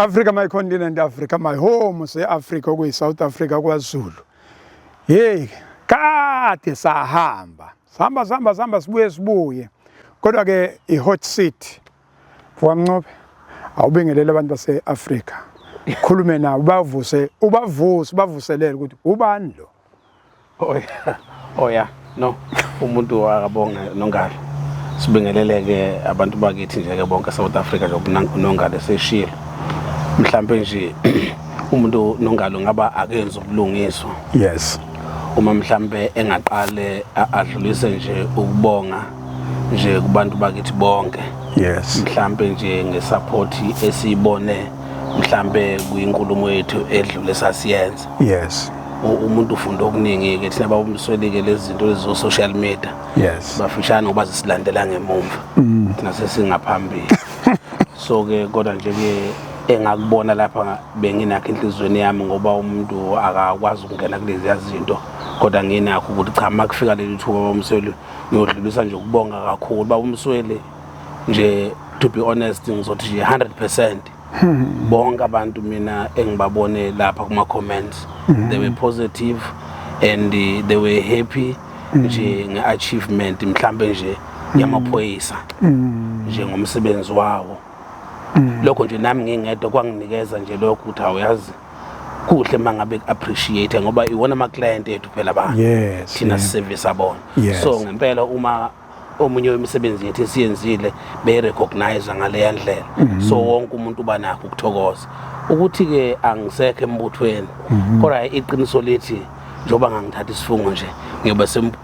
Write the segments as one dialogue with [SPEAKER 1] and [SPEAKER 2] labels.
[SPEAKER 1] Africa my continent, Africa my home, se-Africa okuyi-South Africa, kwaZulu. Hey, kade sahamba sihamba sihamba sihamba, sibuye sibuye, kodwa ke i-hot seat. MfokaMncube, awubingelele abantu base-Afrika, khulume nabo, ubavuse, ubavuse, ubavuselele ukuthi ubani lo.
[SPEAKER 2] Oh yeah. Oh yeah. No. Umuntu akabonge, Nongalo. Sibingeleleke abantu bakithi nje ke bonke South Africa, nje Nongalo seshilo. Mhlambe nje umuntu, Nongalo, ngaba akenza ubulungiswa. Uma mhlambe engaqale adlulise nje ukubonga nje kubantu bakithi bonke. Mhlambe nje ngesupport esiyibone mhlambe kwinkulumo yethu edlule sasiyenza. Umuntu ufunda okuningi ke thina babumswelike lezi zinto lezi zo social media. Bafishane ngoba zisilandela ngemumva. Thina sesingaphambili. So ke kodwa nje ke engakubona lapha benginakho enhliziyweni yami, ngoba umuntu akakwazi ukungena kulezi zinto, kodwa nginakho ukuthi cha, makufika leli thuba, babumsweli, ngiyodlulisa nje ukubonga kakhulu, babumsweli. Nje to be honest, ngizothi nje 100% bonke abantu mina engibabone lapha kuma comments, they were positive and they were happy nje nge-achievement mhlambe nje yamaphoyisa nje ngomsebenzi wawo. Lokho nje nami ngingedwa kwanginikeza nje lokho ukuthi awuyazi, kuhle mangabe appreciate, ngoba iwona ama client ethu phela ba thina service abona. So ngempela uma omunye wemisebenzi yethu esiyenzile beyirecognize ngaleya ndlela, so wonke umuntu uba nakho ukuthokoza. Ukuthi ke angisekho embuthweni, kodwa iqiniso lithi njengoba ngangithatha isifungo nje,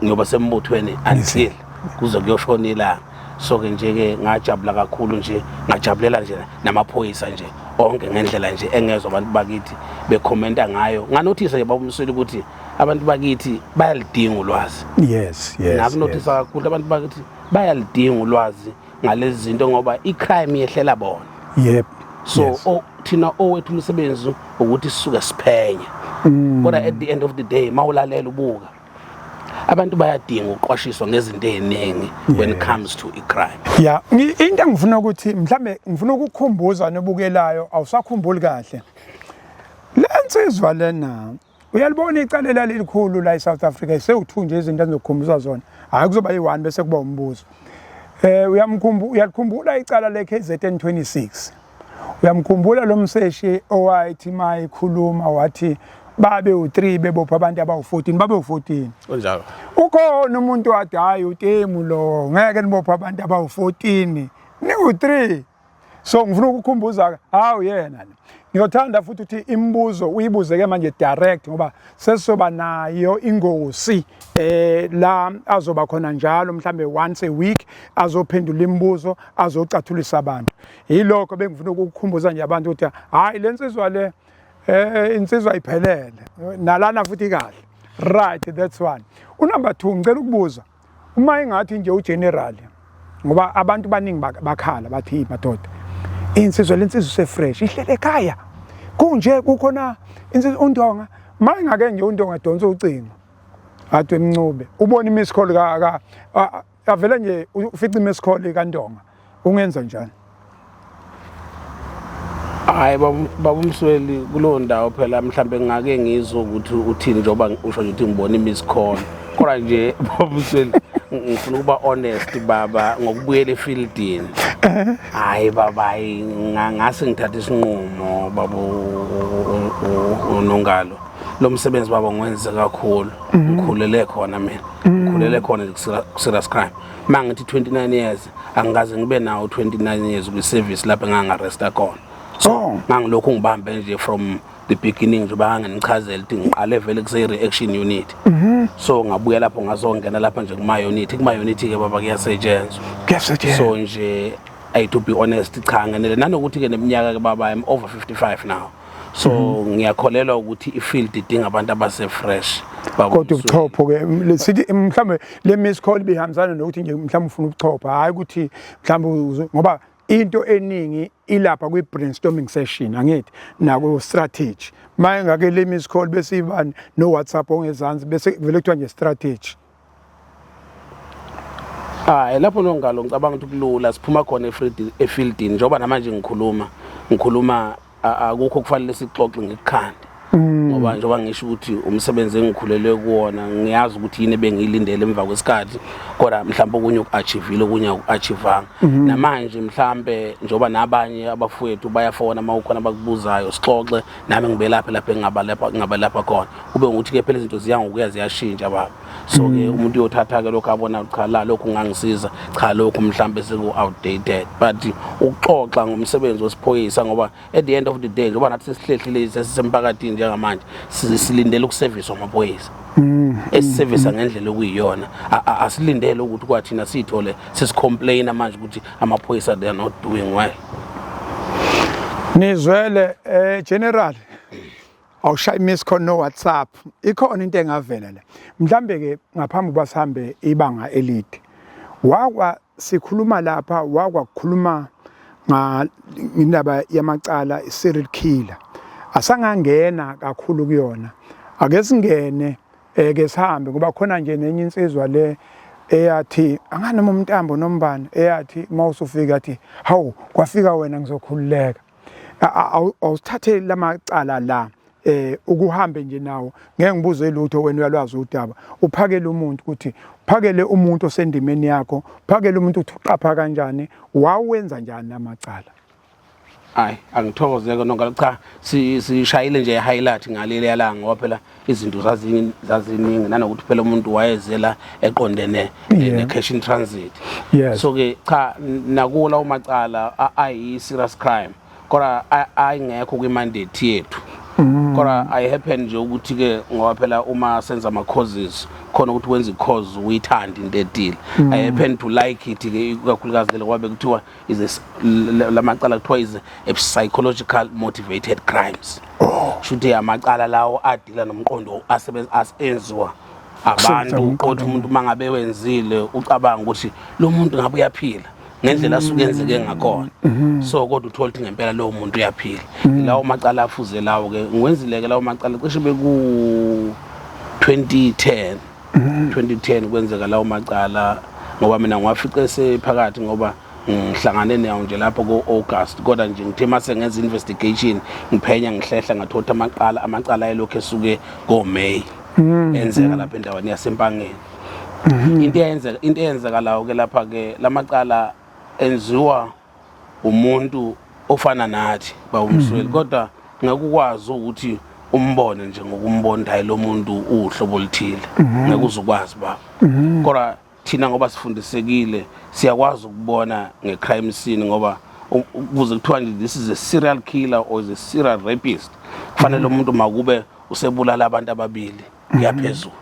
[SPEAKER 2] ngiyoba sembuthweni until kuze kuyoshona ilanga. So ke nje ke ngajabula kakhulu nje, ngajabulela nje namaphoyisa nje onke ngendlela nje engezwa abantu bakithi bekhomenta ngayo. Nganothisa nje, babumsweli, ukuthi abantu bakithi bayalidinga ulwazi. Ngakunothisa kakhulu, abantu bakithi bayalidinga ulwazi ngalezi zinto, ngoba i-crime yehlela bona. So thina owethu umsebenzi ukuthi sisuke siphenye, kodwa at the end of the day mawulalela ubuka, abantu bayadinga ukuqwashiswa ngezinto eziningi when it comes to i-crime.
[SPEAKER 1] Ya, into engifuna ukuthi mhlambe ngifuna ukukukhumbuza nobukelayo, awusakhumbuli kahle. Le nsizwa lena, uyalibona icala elalikhulu la eSouth Africa, isewu2 nje izinto engizokukhumbuza zona. Hayi, kuzoba yi1 bese kuba umbuzo. Uyamkhumbula, uyalikhumbula icala le KZN 26? Uyamkhumbula lo mseshi owayethi mayikhuluma wathi babe u3 bebopha abantu abawu14, babe u14?
[SPEAKER 2] Kunjalo.
[SPEAKER 1] Ukhona umuntu wathi, "Hayi, utemu lo, ngeke nibophe abantu abawu-14 niwu-3." So ngifuna ukukhumbuza, hawu, yena lo. Ngiyothanda futhi ukuthi imibuzo uyibuze ke manje direct, ngoba sesizoba nayo ingosi la azoba khona njalo, mhlambe once a week, azophendula imibuzo, azocathulisa abantu. Yilokho bengifuna ukukukhumbuza nje abantu ukuthi hayi, le nsizwa le, insizwa iphelele nalana futhi kahle. Right, that's one. Unumber 2, ngicela ukubuza, uma engathi nje ugeneral, ngoba abantu baningi bakhala bathi, "Madoda, insizwa lensizwa usefresh, ihlele ekhaya kunje, kukhona insizwa uNdonga." Mayingake nje uNdonga edonsa ucingo, athi, "Emncube," ubona imiss call ka avele nje, ufica imiss call kaNdonga, ungenza njani?
[SPEAKER 2] Hayi, babumsweli, kulowo ndawo phela mhlambe ngake ngizwe ukuthi uthini, njengoba usho nje ukuthi ngibona i-miss call, kodwa nje, babumsweli, ngifuna ukuba honest, baba, ngokubuyela efieldini, hayi baba, hayi, ngase ngithatha isinqumo, baba uNongalo. Lo msebenzi, baba, ngiwenze kakhulu, ngikhulele khona mina, ngikhulele khona nje ku-serious crime. Uma ngithi 29 years, angikaze ngibe nawo 29 years kwi-service lapho engangaresta khona. So ngangilokhu ngibambe nje from the beginning, nje bangangichazela ukuthi ngiqale vele kuse-reaction unit, so ngabuya lapho ngazongena lapha nje kuma-unit. Kuma-unit-ke, baba, kuyasetshenzwa.
[SPEAKER 1] Kuyasetshenzwa.
[SPEAKER 2] So nje, ay, to be honest, cha, ngenele nanokuthi-ke neminyaka-ke, baba, I'm over 55 now, so ngiyakholelwa ukuthi i-field idinga abantu abase-fresh, baba
[SPEAKER 1] Kodwa
[SPEAKER 2] uMsweli.
[SPEAKER 1] ubuchopho ke, sithi mhlambe le miss call ibihambisana nokuthi nje mhlambe ufuna ubuchopho, hayi ukuthi mhlambe ngoba into eningi ilapha kwi brainstorming session, angithi, naku strategy. Maye ngake le miss call bese iba no WhatsApp ongezansi, bese vele kuthiwa nje strategy.
[SPEAKER 2] Hayi, lapho, Nongalo, ngicabanga ukuthi kulula siphuma khona efieldini, njengoba namanje ngikhuluma Akukho kufanele sixoxe ngikukhanda ngoba njengoba ngisho ukuthi umsebenzi engikhulelwe kuwona, ngiyazi ukuthi yini ebengiyilindele emva kwesikhathi, kodwa mhlawumbe okunye uku-achievile, okunye aku-achievanga. Namanje mhlambe njengoba nabanye abafowethu bayafona uma kukhona abakubuzayo, sixoxe nami ngibelaphe lapho engingabalapha ngingabalapha khona, kube ukuthi-ke phela izinto ziya ngokuya ziyashintsha baba. So-ke umuntu uyothatha-ke lokhu abona, cha la lokhu kungangisiza, cha lokhu mhlambe seku-outdated, but ukuxoxa ngomsebenzi wesiphoyisa, ngoba at the end of the day, njengoba nathi sesihlehlile, sesisemphakathini njengamanje, silindele ukuseviswa amaphoyisa esisevisa ngendlela okuyiyona. Asilindele ukuthi kwathina siyithole sesicomplaina manje ukuthi amaphoyisa, they are not doing well.
[SPEAKER 1] Nizwele, general, awushayi miss call no WhatsApp, ikhona into engavela la. Mhlambe ke ngaphambi kuba sihambe ibanga elide, wakwa sikhuluma lapha, wakwakukhuluma indaba yamacala serial killer, asangangena kakhulu kuyona. Ake singene ke sihambe, ngoba khona nje nenye insizwa le eyathi anganoma umntambo nombani, eyathi mawusufika athi, "Hawu, kwafika wena, ngizokhululeka." Awusithathe lamacala la, ukuhambe nje nawo, ngeke ngibuze lutho, wena uyalwazi udaba. Uphakele umuntu ukuthi uphakele umuntu osendimeni yakho, uphakele umuntu ukuthi uqapha kanjani, wawenza njani amacala.
[SPEAKER 2] Hayi, angithokoze-ke nonke. Cha, sishayile nje i-highlight ngaleli yalanga, ngoba phela izinto zaziningi, nanokuthi phela umuntu wayezela eqondene ne-cash in transit. So-ke cha, nakuwo lawo macala ayi-serious crime, kodwa ayingekho kwi-mandate yethu, kodwa ayi-happen nje ukuthi-ke ngoba phela uma senza ama-causes, khona ukuthi wenza i-cause uyithande into etile. I happen to like it-ke, ikakhulukazi lelo, ngoba bekuthiwa is a lamacala kuthiwa is a psychological motivated crimes. Shuthi amacala lawo adila nomqondo, asebenza enziwa abantu
[SPEAKER 1] umqondo.
[SPEAKER 2] Othi umuntu mangabe wenzile ucabanga ukuthi lo muntu ngabe uyaphila ngendlela asuke enzeke ngakhona, so kodwa uthola ukuthi ngempela lowo muntu uyaphila. Lawo macala afuze lawo ke ngiwenzile ke lawo macala cishe beku 2010, 2010 kwenzeka lawo macala, ngoba mina ngiwafice sephakathi, ngoba ngihlangane nawo nje lapho ko-August. Kodwa nje ngithe mase ngenza investigation, ngiphenya, ngihlehla, ngathola ukuthi amacala ayelokhu esuke ko-May enzeka lapha endaweni yaseMpangeni. Into eyenzeka lawo ke lapha ke, lamacala enziwa umuntu ofana nathi bawumsweli, kodwa ngeke ukwazi ukuthi umbone nje ngokumbona hayi lo muntu uhlobo oluthile, ngeke uzukwazi baba. Kodwa thina ngoba sifundisekile, siyakwazi ukubona nge-crime scene, ngoba ukuze kuthiwa nje this is a serial killer or is a serial rapist, kufanele umuntu makube usebulala abantu ababili kuyaphezulu.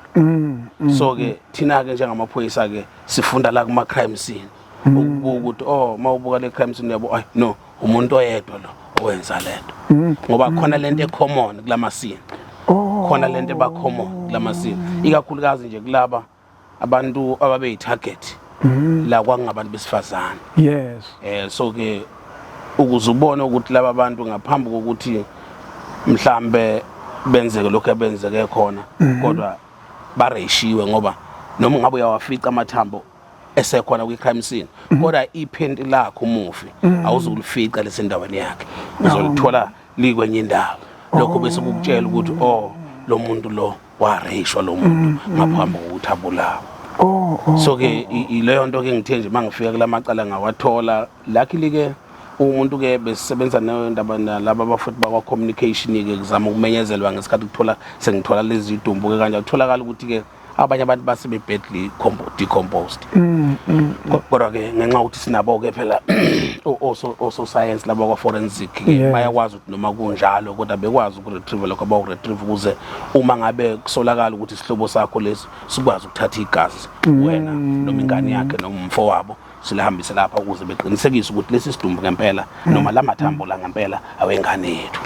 [SPEAKER 2] So ke thina ke njengamaphoyisa ke sifunda la kuma crime scene ukubuka ukuthi, oh, mawubuka le crime scene yabo, ay no, umuntu oyedwa lo owenza lento, ngoba khona lento ecommon kulama scene, khona lento eba common kulama scene, ikakhulukazi nje kulaba abantu ababe target la kwakungabantu besifazane. So ke ukuze ubone ukuthi laba bantu ngaphambi kokuthi mhlambe benzeke lokho ebenzeke khona, kodwa bareshiwe, ngoba noma ngabe uyawafica amathambo esekhona kwi-crime scene, kodwa iphenti lakho umufi awuzukulifica lesendaweni yakhe, uzolithola likwenye indawo. Lokho bese kukutshela ukuthi, oh, lo muntu lo wareyishwa, lo muntu ngaphambi kokuthi abulawe. So ke ileyo nto ke ngithe nje mangifika kulamacala ngawathola. Luckily ke umuntu ke besisebenza nendaba nalaba abafuthi bakwa communication ke, kuzama ukumenyezelwa ngesikhathi kuthola sengithola lezi dumbu ke kanje, kutholakala ukuthi ke abanye abantu basebe badly decomposed. Kodwa ke ngenxa yokuthi sinabo ke phela oso science laba kwa forensic ke, bayakwazi ukuthi noma kunjalo kodwa bekwazi ukuretrieve lokho abakuretrieve, ukuze uma ngabe kusolakala ukuthi isihlobo sakho lesi, sikwazi ukuthatha igazi wena noma ingane yakhe noma umfowabo, silihambise lapha ukuze beqinisekise ukuthi lesi sidumbu ngempela noma lamathambo la ngempela awengane yethu.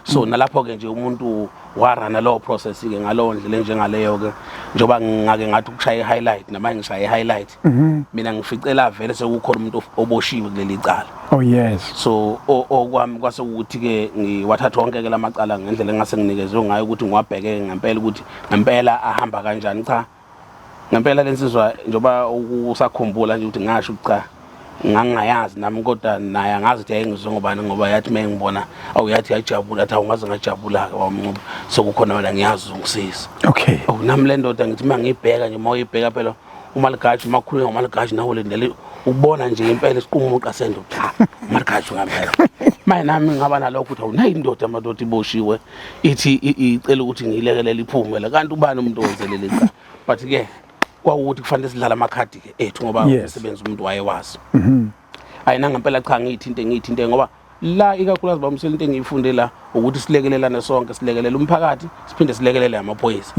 [SPEAKER 2] So nalapho ke nje umuntu warana lowo process ke ngalowo ndlela enjengaleyo ke, njengoba ngake ngathi ukushaya i-highlight, nama ngishaya i-highlight, mina ngificela vele sekukhona umuntu oboshiwe kuleli cala. So okwami kwase ukuthi ke ngiwathatha wonke ke lamacala ngendlela engase nginikezwe ngayo, ukuthi ngiwabheke ngempela ukuthi ngempela ahamba kanjani. Cha, ngempela lensizwa, njengoba usakhumbula nje ukuthi ngasho ukuthi cha, Ngangingayazi nami, kodwa naye angazi ukuthi yayingizwe ngobani, ngoba yathi uma ngibona awu yathi yajabula, athi awungaze ngajabula-ke wamncuba sekukhona wena, ngiyazi uzongisiza. Awu nami le ndoda ngithi uma ngiyibheka nje, uma uyibheka phela uMaligaji, uma kukhulunywa ngoMaligaji nawe ulindele ukubona nje impela isiqumuqa sendoda, cha uMaligaji ngempela. Manje nami ngaba nalokho ukuthi awunayo indoda, amadoda iboshiwe ithi icela ukuthi ngiyilekelele iphume la, kanti ubani umuntu owenze leli cala? But-ke kwakuwukuthi kufanele sidlale amakhadi-ke ethu ngoba umsebenzi umuntu wayewazi. Hayi nangempela cha, ngiyithinte ngiyithinte ngoba la ikakhulukazi bamsela into engiyifunde la ukuthi silekelelane sonke, silekelele umphakathi, siphinde silekelele amaphoyisa.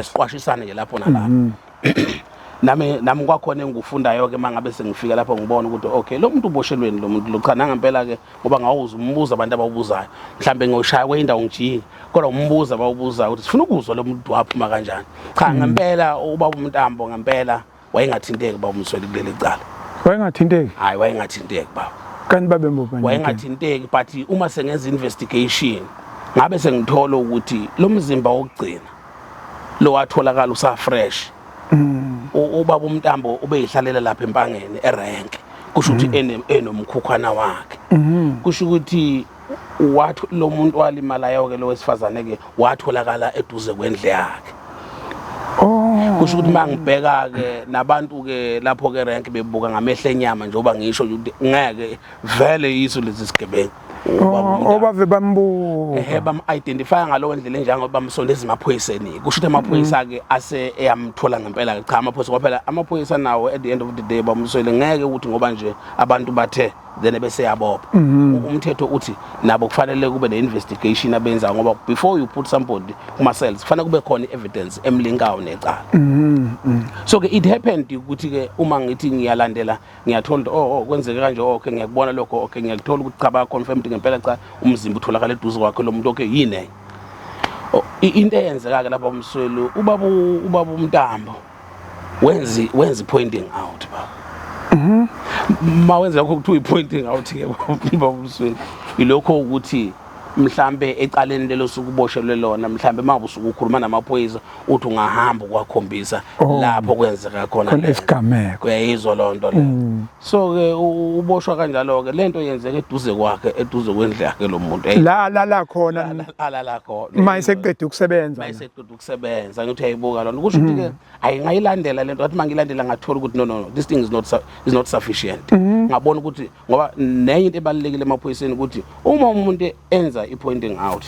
[SPEAKER 2] Siqwashisane nje lapho nalapho. Nami kwakhona engikufundayo ke mangabe sengifika lapho ngibona ukuthi okay, lo muntu uboshelweni, lo muntu lo, cha nangempela ke, ngoba ngawuza umbuzo abantu abawubuzayo, mhlambe ngiyoshaya kwenye indawo ngijike, kodwa umbuzo abawubuzayo ukuthi sifuna ukuzwa lo muntu waphuma kanjani. Cha ngempela ubaba uMntambo ngempela wayengathinteki baba uMsweli kuleli cala.
[SPEAKER 1] Wayengathinteki?
[SPEAKER 2] Hayi, wayengathinteki baba.
[SPEAKER 1] Kanti babembopha nje?
[SPEAKER 2] Wayengathinteki, but uma sengenza investigation ngabe sengithola ukuthi lo mzimba wokugcina lo watholakala usafresh, ubaba uMntambo ubeyihlalela lapha empangeni erenke, kusho ukuthi enomkhukhwana wakhe, kusho ukuthi wathi lo muntu walimalayo ke lo wesifazane ke watholakala eduze kwendle yakhe. Kusho ukuthi mangibheka ke nabantu ke lapho ke rank bebuka ngamehlo enyama, njengoba ngisho ukuthi ngeke vele yiso lesi sigebengu.
[SPEAKER 1] Obave bambuka.
[SPEAKER 2] Ehe, bam-identify ngalowo ndlela enjengoba bamsondeza emaphoyiseni, kusho ukuthi amaphoyisa ke ase eyamthola ngempela ke. Cha, amaphoyisa kwaphela, amaphoyisa nawo at the end of the day bamswele, ngeke ukuthi ngoba nje abantu bathe then bese yabopha. Umthetho uthi nabo kufanele kube ne-investigation abenzayo, ngoba before you put somebody kuma-cells kufanele kube khona i-evidence emlinkayo necala. So ke it happened ukuthi ke uma ngithi ngiyalandela ngiyathola ukuthi oh, kwenzeke kanje, okay, ngiyakubona lokho, okay, ngiyakuthola ukuthi cha, bayaconfirm ukuthi ngempela cha, umzimba utholakala eduze kwakhe lo muntu, okay, yini enye? Oh, into eyenzeka-ke lapha umsweli, ubaba uMntambo wenza i-pointing out baba. Ma wenza lokho kuthiwa i-pointing out-ke baba umsweli, ilokho ukuthi mhlambe ecaleni lelo suku uboshelwe lona, mhlambe uma usuke ukhuluma namaphoyisa uthi ungahamba ukwakhombisa lapho kwenzeka khona
[SPEAKER 1] khona isigameko.
[SPEAKER 2] Uyayizwa loo nto leyo. So ke uboshwa kanjalo ke, lento yenzeka eduze kwakhe, eduze kwendlu yakhe lo muntu. Hey,
[SPEAKER 1] la la la khona.
[SPEAKER 2] Alala khona.
[SPEAKER 1] Ma iseqeda ukusebenza.
[SPEAKER 2] Mayiseqeda ukusebenza, ngithi uyayibuka lona, kusho ukuthi ke ayingayilandela lento, ngathi mangilandela ngathola ukuthi no, no, no, this thing is not sufficient. Ngabona ukuthi ngoba nenye into ebalulekile emaphoyiseni ukuthi uma umuntu enza i-pointing out,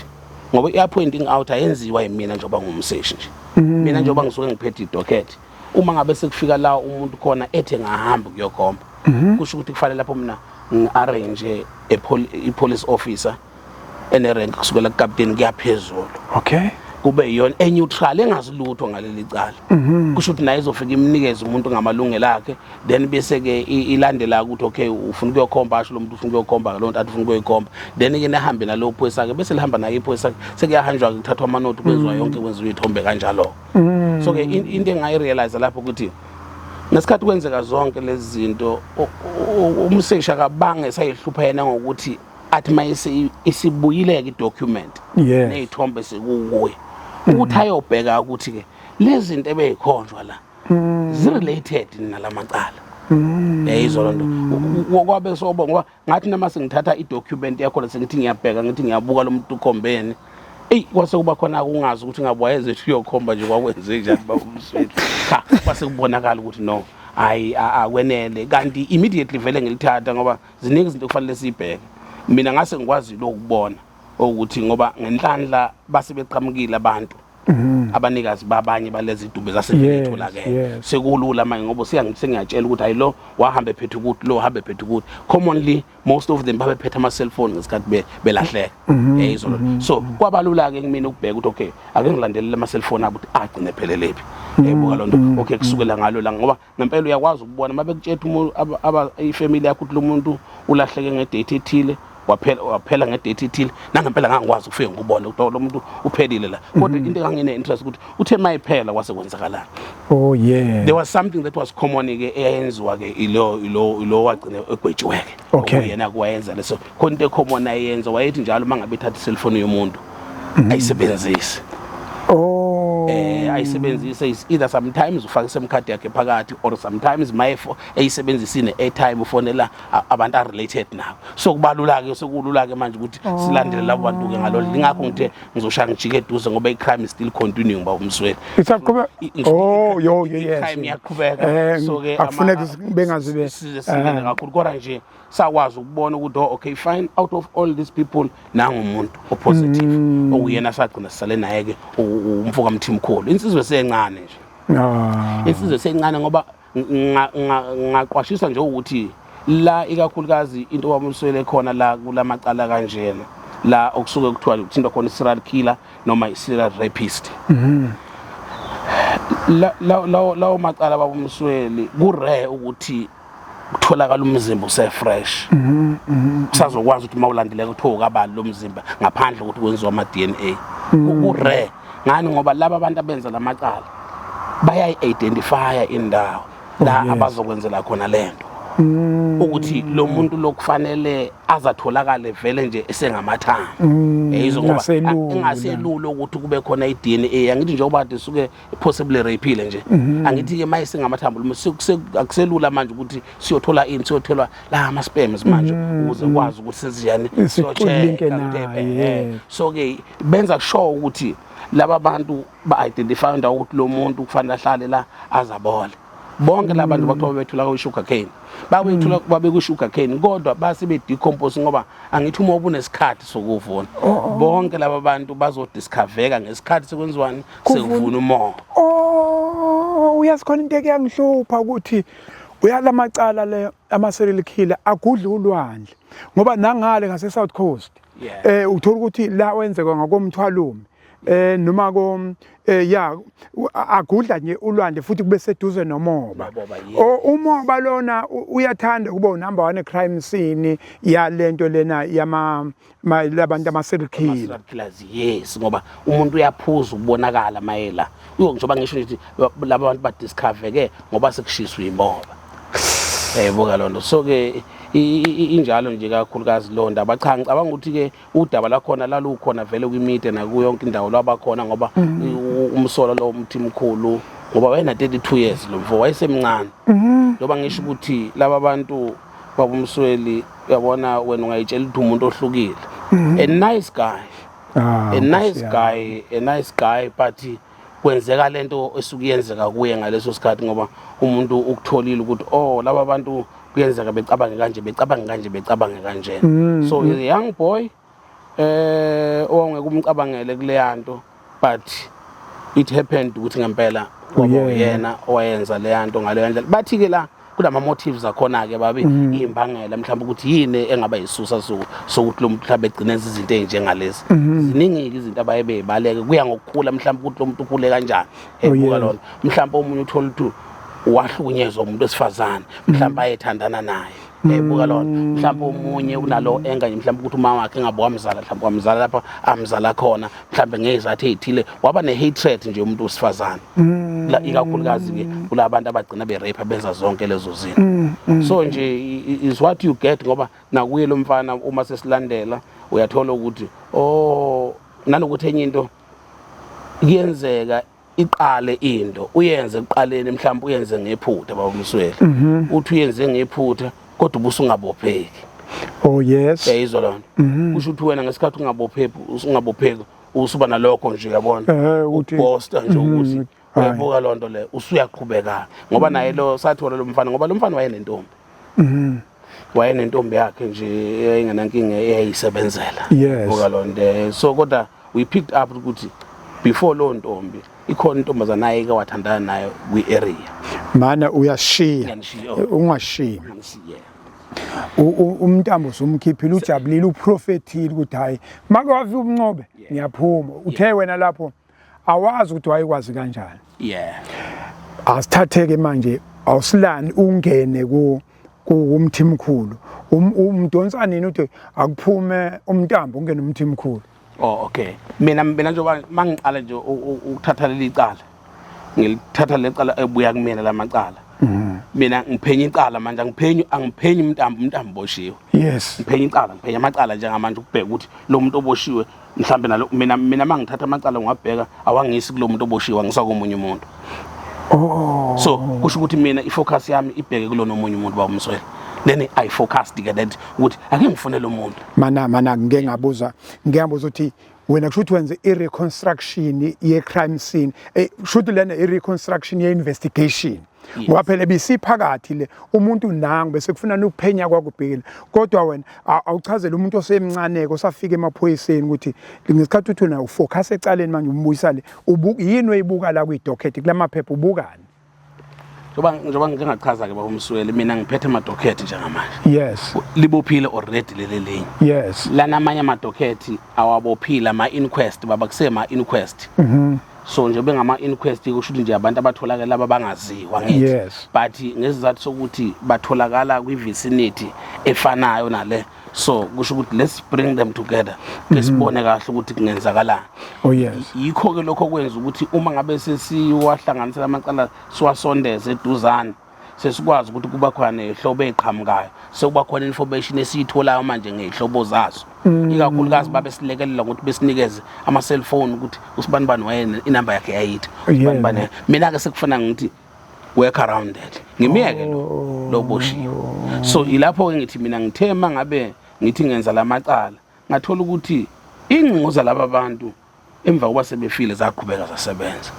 [SPEAKER 2] ngoba i-pointing out ayenziwa yimina njengoba ngumseshi nje, mina njengoba ngisuke ngiphethe idocket, uma ngabe sekufika la umuntu khona ethe ngahamba kuyokhomba, kusho ukuthi kufanele lapho mina ngi-arrange i-police officer ene-rank kusukela kukapteni kuya phezulu, kube yiyona eneutral engazilutho ngaleli cala, kusho ukuthi naye izofika imnikeze umuntu ngamalungelo akhe, then bese ke ilandela ukuthi okay, ufuna ukuyokhomba, asho lo muntu ufuna ukuyokhomba lo muntu athi ufuna ukuyoyikhomba, then ke nihambe nalo phoyisa ke, bese lihamba naye iphoyisa ke, sekuyahanjwa ke, kuthathwa amanothi, kwenziwa yonke, kwenziwa iy'thombe kanjalo. So ke into engayirealize lapho ukuthi ngesikhathi kwenzeka zonke lezi zinto, umseshi akabange esayihlupha yena ngokuthi athi mayese isibuyile-ke idocument ney'thombe sekukuye ukuthi ayobheka ukuthi-ke lezi zinto ebeyikhonjwa la zi-related nalamacala. Yayizwa loo nto. Kwabe soba ngoba ngathi nama sengithatha idocument yakho sengithi ngiyabheka, ngithi ngiyabuka lo muntu ukhombeni, eyi, kwase kuba khona kungazi ukuthi ngabe wayezethu uyokhomba nje, kwakwenze njani babumsweli. Cha, kwase kubonakala ukuthi no, hayi, akwenele kanti immediately vele ngilithatha, ngoba ziningi izinto okufanele siyibheke. Mina ngase ngikwazile ukubona ukuthi ngoba ngenhlanhla base beqhamukile abantu, abanikazi babanye balezi dube zasevetholakele, sekulula manje ngoba sengiyatshela ukuthi hayi, lo wahamba ephethe ukuthi, lo wahamba ephethe ukuthi. Commonly most of them babephethe ama-cellphone ngesikhathi belahleka, yayizwa loo nto. So kwabalula-ke kumina ukubheka ukuthi okay, ake ngilandelele ama-cellphone abo ukuthi agcine ephelele yayibuka loo nto. Okay, kusukela ngalo la, ngoba ngempela uyakwazi ukubona uma bekutshela umuntu ifamily yakho ukuthi lo muntu ulahleke ngedate ethile, waphela waphela ngedate ethile, nangempela ngangikwazi ukufika ngikubone ukuthi lo muntu uphelile la, kodwa into engangine-interest ukuthi uthe uma iphela kwase kwenzakalani. There was something that was common ke eyayenziwa ke ilo wagcina egwetshiwe ke. Yena kuwayenza leso, khona into ecommon ayenza, wayethi njalo uma ngabe ethatha iselfoni yomuntu ayisebenzise. Ayisebenzise is either sometimes ufaka i-SIM card yakhe phakathi or sometimes mayefo eyisebenzisa ine airtime ufonela abantu a related nabo. So kubalula ke, sekulula ke manje ukuthi silandele labo bantu ke ngalolu. Ingakho ngithe ngizoshaya ngijike eduze ngoba i-crime is still continuing, baba uMsweli.
[SPEAKER 1] Isaqhubeka. Oh, yo, yes.
[SPEAKER 2] I-crime iyaqhubeka.
[SPEAKER 1] So ke akufuneki bengazi be
[SPEAKER 2] size singene kakhulu, kodwa nje sakwazi ukubona ukuthi, oh, okay, fine, out of all these people nangu umuntu opositive okuyena sagcina sisale naye ke, umfo kaMthimkhulu, insizwe esencane nje. Insizwe esencane, ngoba ngaqwashisa nje ukuthi la ikakhulukazi into waMswele khona la kulamacala kanjena la okusuke kuthiwa kuthintwa khona i-serial killer noma i-serial rapist, la lawo macala, babumsweli, ku-rare ukuthi kutholakala umzimba use-fresh, kusazokwazi ukuthi uma ulandeleka kuthiwa ukabani lo mzimba ngaphandle ukuthi kwenziwa ama-DNA. Ku-rare ngani? Ngoba laba abantu abenza lamacala bayayi-identifya indawo la abazokwenzela khona lento, ukuthi lo muntu lokufanele azatholakale vele nje esengamathambo, yizwa, ngoba
[SPEAKER 1] Engaselula.
[SPEAKER 2] Engaselula ukuthi kube khona i-DNA. Angithi njengoba kade suke possibly rapeile nje, angithi-ke uma esengamathambo lo muntu, akuselula manje ukuthi siyothola ini, siyothola la ama-sperms manje ukuze kwazi ukuthi senziyani.
[SPEAKER 1] Sikulinke naye, yeah.
[SPEAKER 2] So-ke benza sure ukuthi laba bantu ba-identify indawo ukuthi lo muntu kufanele ahlale la azabole. Bonke laba bantu bakuthiwa bebethula kwi-sugar cane, babethula babe kwi-sugar cane, kodwa base be-decompose, ngoba angithi uma ubunesikhathi sokuvuna, bonke laba bantu bazodiscovereka ngesikhathi sekwenziwani, sekuvuna umoba.
[SPEAKER 1] Oh, uyazi khona into ekuyangihlupha ukuthi uyala macala le ama-serial killer agudla ulwandle, ngoba nangale ngase South Coast uthola ukuthi la wenzeka ngakomthwalume noma ko ya agudla nje ulwandle futhi kube seduze nomoba.
[SPEAKER 2] Nomoba, yes.
[SPEAKER 1] O umoba lona uyathanda ukuba unumber 1 crime scene yalento lena yama labantu ama-serial killer.
[SPEAKER 2] Ama-serial killers, yes, ngoba umuntu uyaphuza ukubonakala mayela uyo, njengoba ngisho nje ukuthi laba bantu badiscover-ke ngoba sekushiswa imoba, yayibuka loo nto. So-ke injalo nje kakhulukazi loo ndaba. Cha, ngicabanga ukuthi-ke udaba lakhona lalukhona vele kwimedia nakuyo yonke indawo lwabakhona, ngoba umsolo lo Mthimkhulu, ngoba wayena-32 years lo mfo, wayesemncane. Njengoba ngisho ukuthi laba bantu, babumsweli, uyabona wena ungayitshela ukuthi umuntu ohlukile, a nice guy, a nice
[SPEAKER 1] Nkosi yami.
[SPEAKER 2] guy, a nice guy, but kwenzeka lento esuke iyenzeka kuye ngaleso sikhathi, ngoba umuntu ukutholile ukuthi, oh, laba bantu kuyenzeka becabange kanje, becabange kanje, becabange kanje. So he's a young boy owangeke umcabangele kuleya nto, but it happened ukuthi ngempela kwaba uyena owayenza leya nto ngaleyo ndlela. Bathi-ke la kulama motives akhona-ke babe imbangela mhlawumbe ukuthi yini engaba yisusa sokuthi lo muntu mhlawumbe egcine enza izinto ey'njengalezi. Ziningi-ke izinto abaye beyibaleke, kuya ngokukhula mhlawumbe ukuthi lo muntu ukhule kanjani. Ebuka lona, mhlawumbe omunye uthola ukuthi wahlukunyezwa umuntu wesifazane mhlawumbe ayethandana naye, ebuka lona. Mhlawumbe omunye unalo enga nje mhlawumbe ukuthi umama wakhe engabe wamzala, mhlawumbe wamzala lapha amzala khona, mhlawumbe ngezathu ey'thile waba ne-hatred nje umuntu wesifazane. La ikakhulukazi-ke kula bantu abagcina be-rape, benza zonke lezo zinto. So nje is what you get, ngoba nakuye lo mfana uma sesilandela uyathola ukuthi, oh, nanokuthi enye into kuyenzeka iqale into uyenze ekuqaleni, mhlawumbe uyenze ngephutha, baba Msweli, uthi uyenze ngephutha kodwa ubusungabopheki.
[SPEAKER 1] Oh yes.
[SPEAKER 2] Uyayizwa loo nto? Kusho ukuthi wena ngesikhathi ungabopheki, usungabopheki, usuba nalokho nje, uyabona, ukuposta nje ukuthi uyabuka loo nto leyo, usuyaqhubeka, ngoba naye lo sathola lo mfana, ngoba lo mfana wayenentombi, wayenentombi yakhe nje eyayingenankinga, eyayisebenzela. Buka loo nto. So kodwa we picked up ukuthi before loo ntombi ikhona intombazana ayeke wathandana nayo kwi-area.
[SPEAKER 1] Mana uyashiya.
[SPEAKER 2] Ngiyanishiya, oh.
[SPEAKER 1] Ungashiyi.
[SPEAKER 2] Yeah.
[SPEAKER 1] Umntambo usumkhiphile, ujabulile, uprofethile ukuthi hayi, make wafika umncobe ngiyaphuma. Uthe wena lapho awazi ukuthi wayekwazi kanjani. Asithatheke manje, awusilani ungene ku kumthimkhulu, umdonsa nini uthi akuphume umntambo ungene umthimkhulu?
[SPEAKER 2] Oh, okay. Mina njengoba mangiqala nje ukuthatha leli cala, ngilithatha leli cala ebuya kumina lamacala. Mina ngiphenya icala manje, angiphenyi angiphenyi uMntambo, uMntambo boshiwe. Ngiphenya icala, ngiphenya amacala njengamanje ukubheka ukuthi lo muntu oboshiwe mhlambe nalo. Mina mangithatha amacala ngwabheka, awangisi kulo muntu oboshiwe, angisa komunye umuntu. So kusho ukuthi mina ifocus yami ibheke kulona omunye umuntu, baba uMswele. Then I focused ke that ukuthi ake ngifune lo muntu.
[SPEAKER 1] Mana ngike ngabuza ukuthi wena kusho ukuthi wenze i-reconstruction ye-crime scene, kusho ukuthi lena i-reconstruction ye-investigation, ngoba phela bisiphakathi le umuntu nangu bese kufuna ukuphenya kwakubhekile, kodwa wena awuchazele umuntu osemncane ke osafika emaphoyiseni ukuthi ngesikhathi uthi wena ufocus ecaleni manje umbuyisa le, yini oyibuka la kwi-docket, kulamaphepha ubukani?
[SPEAKER 2] Njengoba ngike ngachaza ke, baba uMsweli, mina ngiphethe amadocket njengamanje. Libophile already leli linye. Lana amanye amadocket awabophile, ama-inquest, baba, kusema-inquest. So nje bengama-inquest kusho ukuthi nje abantu abatholakala laba bangaziwa, ngithi, but ngesizathu sokuthi batholakala kwi-vicinity efanayo nale, so kusho ukuthi let's bring them together ke sibone kahle ukuthi kungenzakalani. Yikho-ke lokho kwenza ukuthi uma ngabe sesiwahlanganisela amacala, siwasondeze eduzane, sesikwazi ukuthi kuba khona ney'hlobo ey'qhamukayo, sekuba khona information esiyitholayo manje ngey'hlobo zazo, ikakhulukazi babe silekelela ngokuthi besinikeze ama-cellphone ukuthi usibanibani wayena inamba yakhe yayithi usibanibani. Mina-ke sekufana ngithi work around that, ngimiyeke lo boshiwe. So ilapho-ke ngithi mina ngithe uma ngabe ngithi ngenza la macala, ngathola ukuthi ingcingo zalaba bantu emva kokuba sebefile zaqhubeka zasebenza.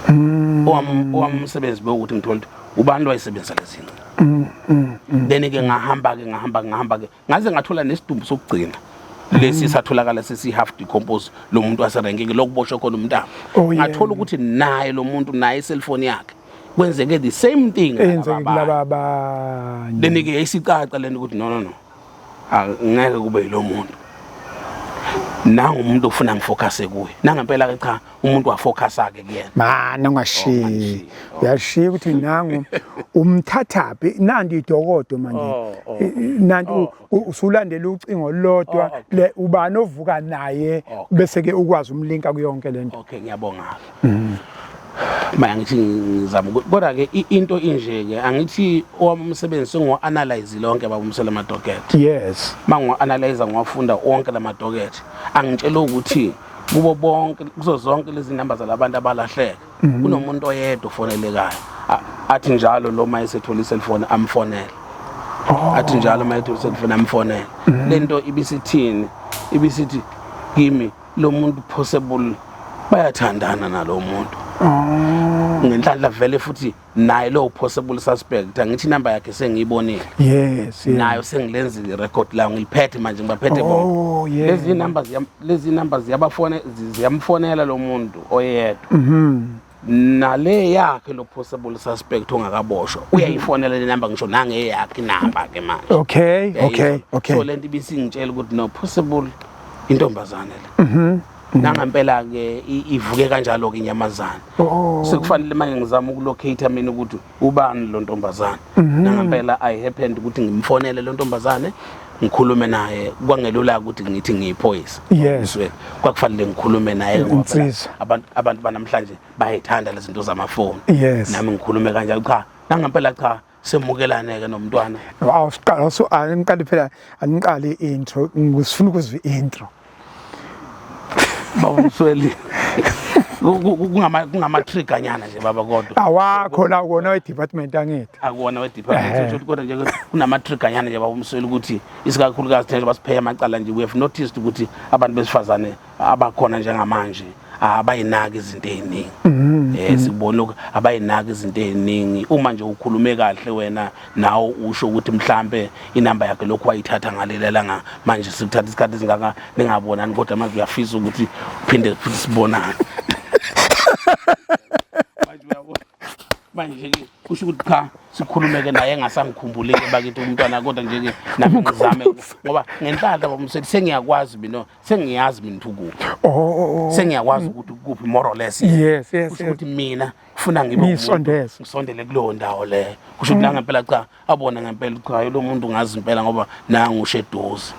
[SPEAKER 2] Owami umsebenzi bewukuthi ngithola ukuthi ubani wayesebenzisa lezi ngcingo. Then-ke ngahamba-ke, ngahamba, ngahamba-ke, ngaze ngathola nesidumbu sokugcina lesi satholakala sesi-half decompose, lo muntu waserenkini lokuboshwe khona umntana. Ngathola ukuthi naye lo muntu naye iselfoni yakhe kwenzeke the same thing
[SPEAKER 1] eyenzeke kulaba abanye.
[SPEAKER 2] Then-ke yayisicaca lento ukuthi no, no, no, angeke kube yilo muntu, nangu umuntu ofuna ngifocuse kuye. Nangempela-ke cha, umuntu wafocusa-ke kuyena.
[SPEAKER 1] Mana ungashiyi.
[SPEAKER 2] Ungashiyi.
[SPEAKER 1] Uyashiya ukuthi nangu umthathaphi, nanti idokodo manje.
[SPEAKER 2] Oh.
[SPEAKER 1] Nanti usulandela ucingo olulodwa. Le ubani ovuka naye, bese ke ukwazi umlinka kuyonke lento.
[SPEAKER 2] Okay, ngiyabonga. Maya ngithi ngizama kodwa ke into inje ke, angithi owami umsebenzi sengiwa-analyze lonke, baba uMsweli, amadocket. Mangiwa-analyze, ngiwafunda onke lamadocket, angitshela ukuthi kubo bonke, kuzo zonke lezi namba zalabantu abalahleka, kunomuntu oyedwa ofonelekayo. Athi njalo lo ma esethola iselfoni amfonele, athi njalo uma ethola iselfoni amfonele. Lento ibisithini? Ibisithi kimi lo muntu possible bayathandana nalo muntu. Ngenhlanhla vele futhi naye lo possible suspect, angithi inamba yakhe sengiyibonile. Nayo sengilenzile irecord layo, ngiliphethe manje, ngibaphethe bonke. Lezi numbers ziyabafone, ziyamfonela lo muntu oyedwa. Nale yakhe lo possible suspect ongakaboshwa uyayifonela le number, ngisho nangeyakhe inamba ke manje. Uyayizwa? So lento ibisingitshela ukuthi no, possible intombazane le. Nangempela ke ivuke kanjalo ke inyamazana. Sekufanele manje ngizama ukulocate mina ukuthi ubani lo ntombazane. Nangempela I happened ukuthi ngimfonele lo ntombazane, ngikhulume naye. Kwangelula ukuthi ngithi ngiyiphoyisa. Kwakufanele ngikhulume naye ngoba phela
[SPEAKER 1] Insizwa.
[SPEAKER 2] abantu banamhlanje bayayithanda lezi zinto zamafoni. Nami ngikhulume kanjalo, cha, nangempela cha, semukelane ke nomntwana.
[SPEAKER 1] Awusiqala so, angiqali phela, angiqali intro, ngisifuna ukuzwa intro.
[SPEAKER 2] Baba Msweli, kungama trigger nyana nje baba, kodwa
[SPEAKER 1] Awakho la kona we department, angithi?
[SPEAKER 2] Akuwona we department. Ukuthi kodwa nje kunama trigger nyana nje, baba Msweli, ukuthi isikakhulukazi thina basipheya amacala nje, we have noticed ukuthi abantu besifazane abakhona njengamanje abayinaki izinto eziningi. Sikubona lokho, abayinaki izinto eziningi. Uma nje ukhulume kahle wena nawe, usho ukuthi mhlambe inamba yakhe lokhu wayithatha ngalela langa, manje sikuthatha isikhathi esingaka ningabonani, kodwa manje uyafisa ukuthi uphinde futhi sibonane manje, uyabona manje ke kusho ukuthi cha, sikhulume-ke naye engasangikhumbuli-ke bakithi umntwana. Kodwa nje-ke nami ngizame ngoba ngenhlanhla bamsethi sengiyakwazi mina, sengiyazi mina ukuthi ukuphi. Sengiyakwazi ukuthi ukuphi more or less. Kusho ukuthi mina kufuna ngibe umuntu,
[SPEAKER 1] Ngisondeze.
[SPEAKER 2] ngisondele kuleyo ndawo leyo. Kusho ukuthi nangempela cha, abone ngempela cha, lo muntu ngazi impela ngoba nangu usheduze.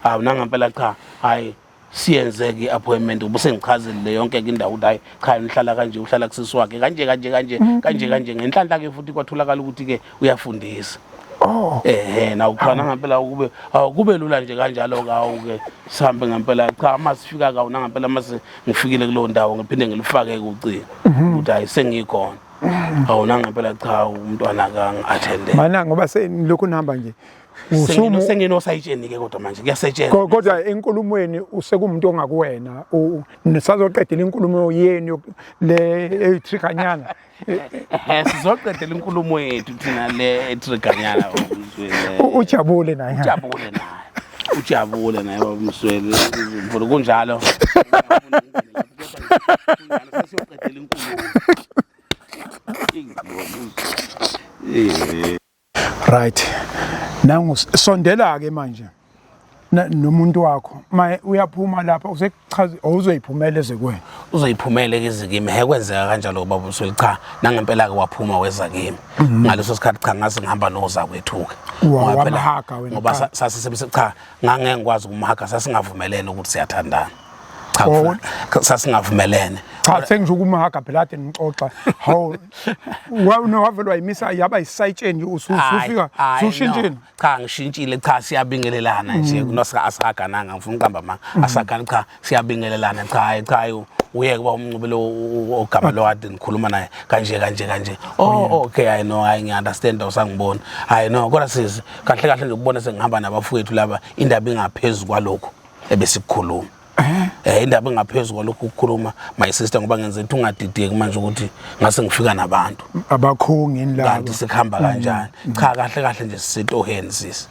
[SPEAKER 2] Hawu, nangempela cha, hayi. Siyenze ke i-appointment ngoba sengichazile yonke ke indawo ukuthi hayi cha nihlala kanje, uhlala kusisi wakhe kanje kanje kanje kanje kanje. Ngenhlanhla ke futhi kwatholakala ukuthi ke uyafundisa.
[SPEAKER 1] Oh.
[SPEAKER 2] Ehe, nawu cha nangempela kube awu kube lula nje kanjalo ke, awu ke sihambe ngempela. Cha, masifika kawu nangempela mase ngifikile kuleyo ndawo, ngiphinde ngilifake kucingo ukuthi hayi sengikhona. Awu nangempela cha, umntwana kangi-attende.
[SPEAKER 1] Mana ngoba selokhu nihamba nje usumu
[SPEAKER 2] Senginosayitsheni ke, kodwa manje kuyasetshenzwa.
[SPEAKER 1] Kodwa enkulumweni usekumuntu ongakuwena, nisazoqedela inkulumo yenu le eyitriganyana.
[SPEAKER 2] Ehe, sizoqedela inkulumo yethu thina le etriganyana.
[SPEAKER 1] Ujabule naye.
[SPEAKER 2] Ujabule naye, ujabule naye baba Msweli. Mfuna kunjalo, kunjalo, sesiyoqedela inkulumo.
[SPEAKER 1] Right, nangu sondela ke manje nomuntu wakho maye uyaphuma lapha, usekuchaza awuzoyiphumela ezekweni.
[SPEAKER 2] Uzoyiphumela ke kimi. He, kwenzeka kanjalo baba Msweli. Cha, nangempela ke waphuma weza kimi ngaleso sikhathi. Cha, ngase ngihamba noza kwethu-ke.
[SPEAKER 1] Wamhaga wena
[SPEAKER 2] Ngoba
[SPEAKER 1] kuqala.
[SPEAKER 2] Sasisebenzisa. Cha, ngangeke ngikwazi ukumhaga, sasingavumelene ukuthi siyathandana. Cha,
[SPEAKER 1] Oh.
[SPEAKER 2] Sasingavumelene.
[SPEAKER 1] Cha, sengisho ukumhaga phela, ade nixoxa. Hawu, wavele wayimisa yaba yisayitsheni, usufika
[SPEAKER 2] Hayi,
[SPEAKER 1] usushintshile.
[SPEAKER 2] no. Cha, ngishintshile. Cha, siyabingelelana nje, nosika asagananga, ngifuna uqamba amanga, asagana. Cha, siyabingelelana. Cha, hayi, cha, hayi, uye kuba umncube lo ogama lo kade ngikhuluma naye kanje kanje kanje. Oh, okay, I know, hayi, ngiya-understand, awusangiboni. Hayi no, kodwa sisi kahle kahle nje ukubona sengihamba nabafowethu laba, indaba ingaphezu kwalokhu ebesikukhuluma. Indaba engaphezu kwalokhu ukukhuluma, my sister, ngoba ngenza ukuthi ungadideki manje ukuthi ngase ngifika nabantu
[SPEAKER 1] abakhongi labo.
[SPEAKER 2] Kanti sikuhamba kanjani? Cha, kahle kahle nje sisetoheni sisi,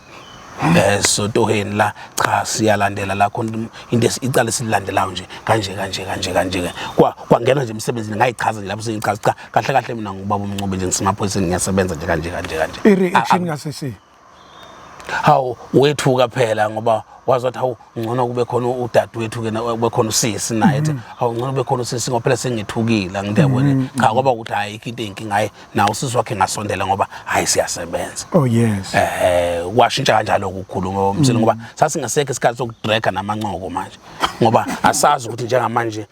[SPEAKER 2] sisotoheni la. Cha, siyalandela la khona into icala esilandelayo nje kanje kanje kanje kanje. Kwa kwangena nje emsebenzini, ngayichaza nje lapho sengichaza, cha, kahle kahle mina ngubaba uMncube nje, ngisemaphoyiseni, ngiyasebenza nje kanje kanje kanje.
[SPEAKER 1] I-reaction kasisi?
[SPEAKER 2] Hawu, wethuka phela ngoba wazi wathi hawu, ngcono kube khona udadewethu ke, kube khona usisi naye, ethi hawu, ngcono kube khona usisi ngoba phela sengithukile, angithi yabona. Cha, kwaba ukuthi hayi, ayikho into eyinkinga, hayi, nawe usisi wakhe ngasondela ngoba hayi, siyasebenza.
[SPEAKER 1] Oh yes.
[SPEAKER 2] Kwashintsha kanjalo ukukhuluma umsini ngoba sasingasekho isikhathi sokudrega namancoko manje, ngoba asazi ukuthi njengamanje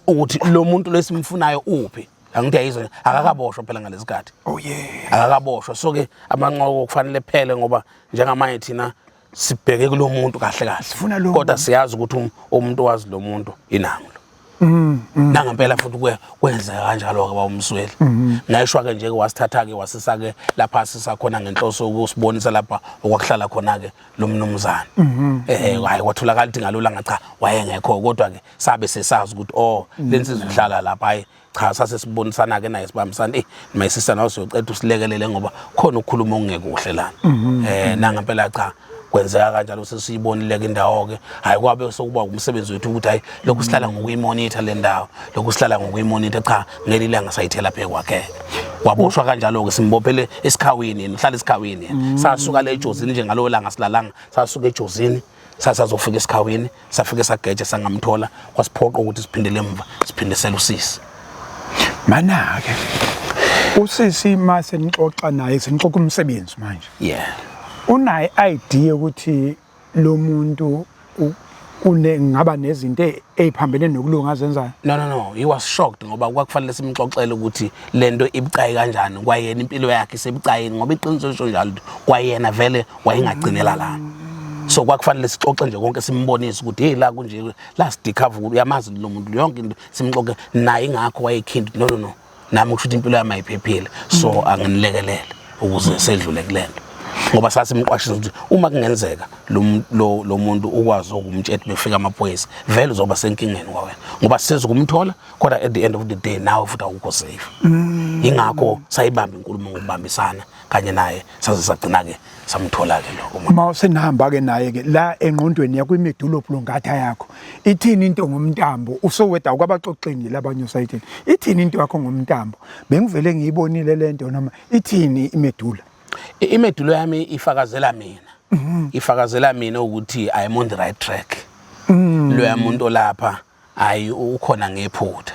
[SPEAKER 2] ukuthi lo muntu lesimfunayo uphi, angithi ayizwa, akakaboshwa phela ngalesikhathi.
[SPEAKER 1] Oh yeah.
[SPEAKER 2] Akakaboshwa, so ke amanqoko kufanele phele ngoba njengamanje thina sibheke kulo muntu kahle kahle.
[SPEAKER 1] Sifuna lo
[SPEAKER 2] Kodwa siyazi ukuthi umuntu wazi lo muntu inangu lo. Nangempela futhi kwenzeka kanjalo ke bawumsweli. Ngayishwa ke nje ke, wasithatha ke, wasisa ke lapha sisakhona ngenhloso yokusibonisa lapha okwakuhlala khona ke lo mnumzana. Hayi, kwatholakala ukuthi ngalolanga cha, wayengekho, kodwa ke sabe sesazi ukuthi oh, lensizwa ihlala lapha. Hayi cha, sase sibonisana ke naye, sibambisana, my sister, nawe siyocela usilekelele ngoba khona ukukhuluma okungekuhle lana. Nangempela cha, kwenzeka kanjalo, sesiyibonile ke indawo ke. Hayi, kwabe sokuba umsebenzi wethu ukuthi hayi, lokhu sihlala ngokuyimonitha le ndawo, lokhu sihlala ngokuyimonitha. Cha, ngelinye ilanga sayithela phe kwakhe, waboshwa kanjalo ke, simbophele esikhawini, yena uhlala esikhawini yena. Sasuka le ejozini nje ngalowo langa, silalanga, sasuka ejozini, sasazofika esikhawini, safike sageja, sangamthola, kwasiphoqa ukuthi siphindele emva, siphindisele usisi.
[SPEAKER 1] Mana ke usisi mase nixoxa naye, senixoxa umsebenzi manje, unayo idea ukuthi lo muntu une ngaba nezinto eziphambene nokulunga azenzayo?
[SPEAKER 2] No, he was shocked ngoba kwakufanele simxoxele ukuthi lento ibucayi kanjani, kwayena impilo yakhe isebucayini, ngoba iqiniso lisho njalo ukuthi kwayena vele wayengagcinela la. So kwakufanele sixoxe nje konke, simbonise ukuthi hey, la kunje la, sidiscover ukuthi uyamazi lo muntu, yonke into simxoxe naye. Ingakho wayekhinda, No, nami kusho ukuthi impilo yami ayiphephile, so anginilekelele ukuze sedlule kulento," ngoba sasimqwashisa ukuthi uma kungenzeka lo muntu ukwazi ukumtshela befika amaphoyisa, vele uzoba senkingeni kwawena, ngoba sizokumthola, kodwa at the end of the day nawe futhi awukho safe. Ingakho sayibamba inkulumo ngokubambisana kanye naye, saze sagcina-ke samthola-ke lo uma.
[SPEAKER 1] Uma usenihamba ke naye ke la, engqondweni yakho, i-medulla oblongata yakho ithini into ngomntambo usoweda kwabaxoxeni labanye osayithini, ithini into yakho ngomntambo? Bengivele ngiyibonile lento noma ithini i-medulla?
[SPEAKER 2] I-medulla yami ifakazela mina, ifakazela mina ukuthi I am on the right track. Loya muntu olapha, hayi, ukhona ngephutha.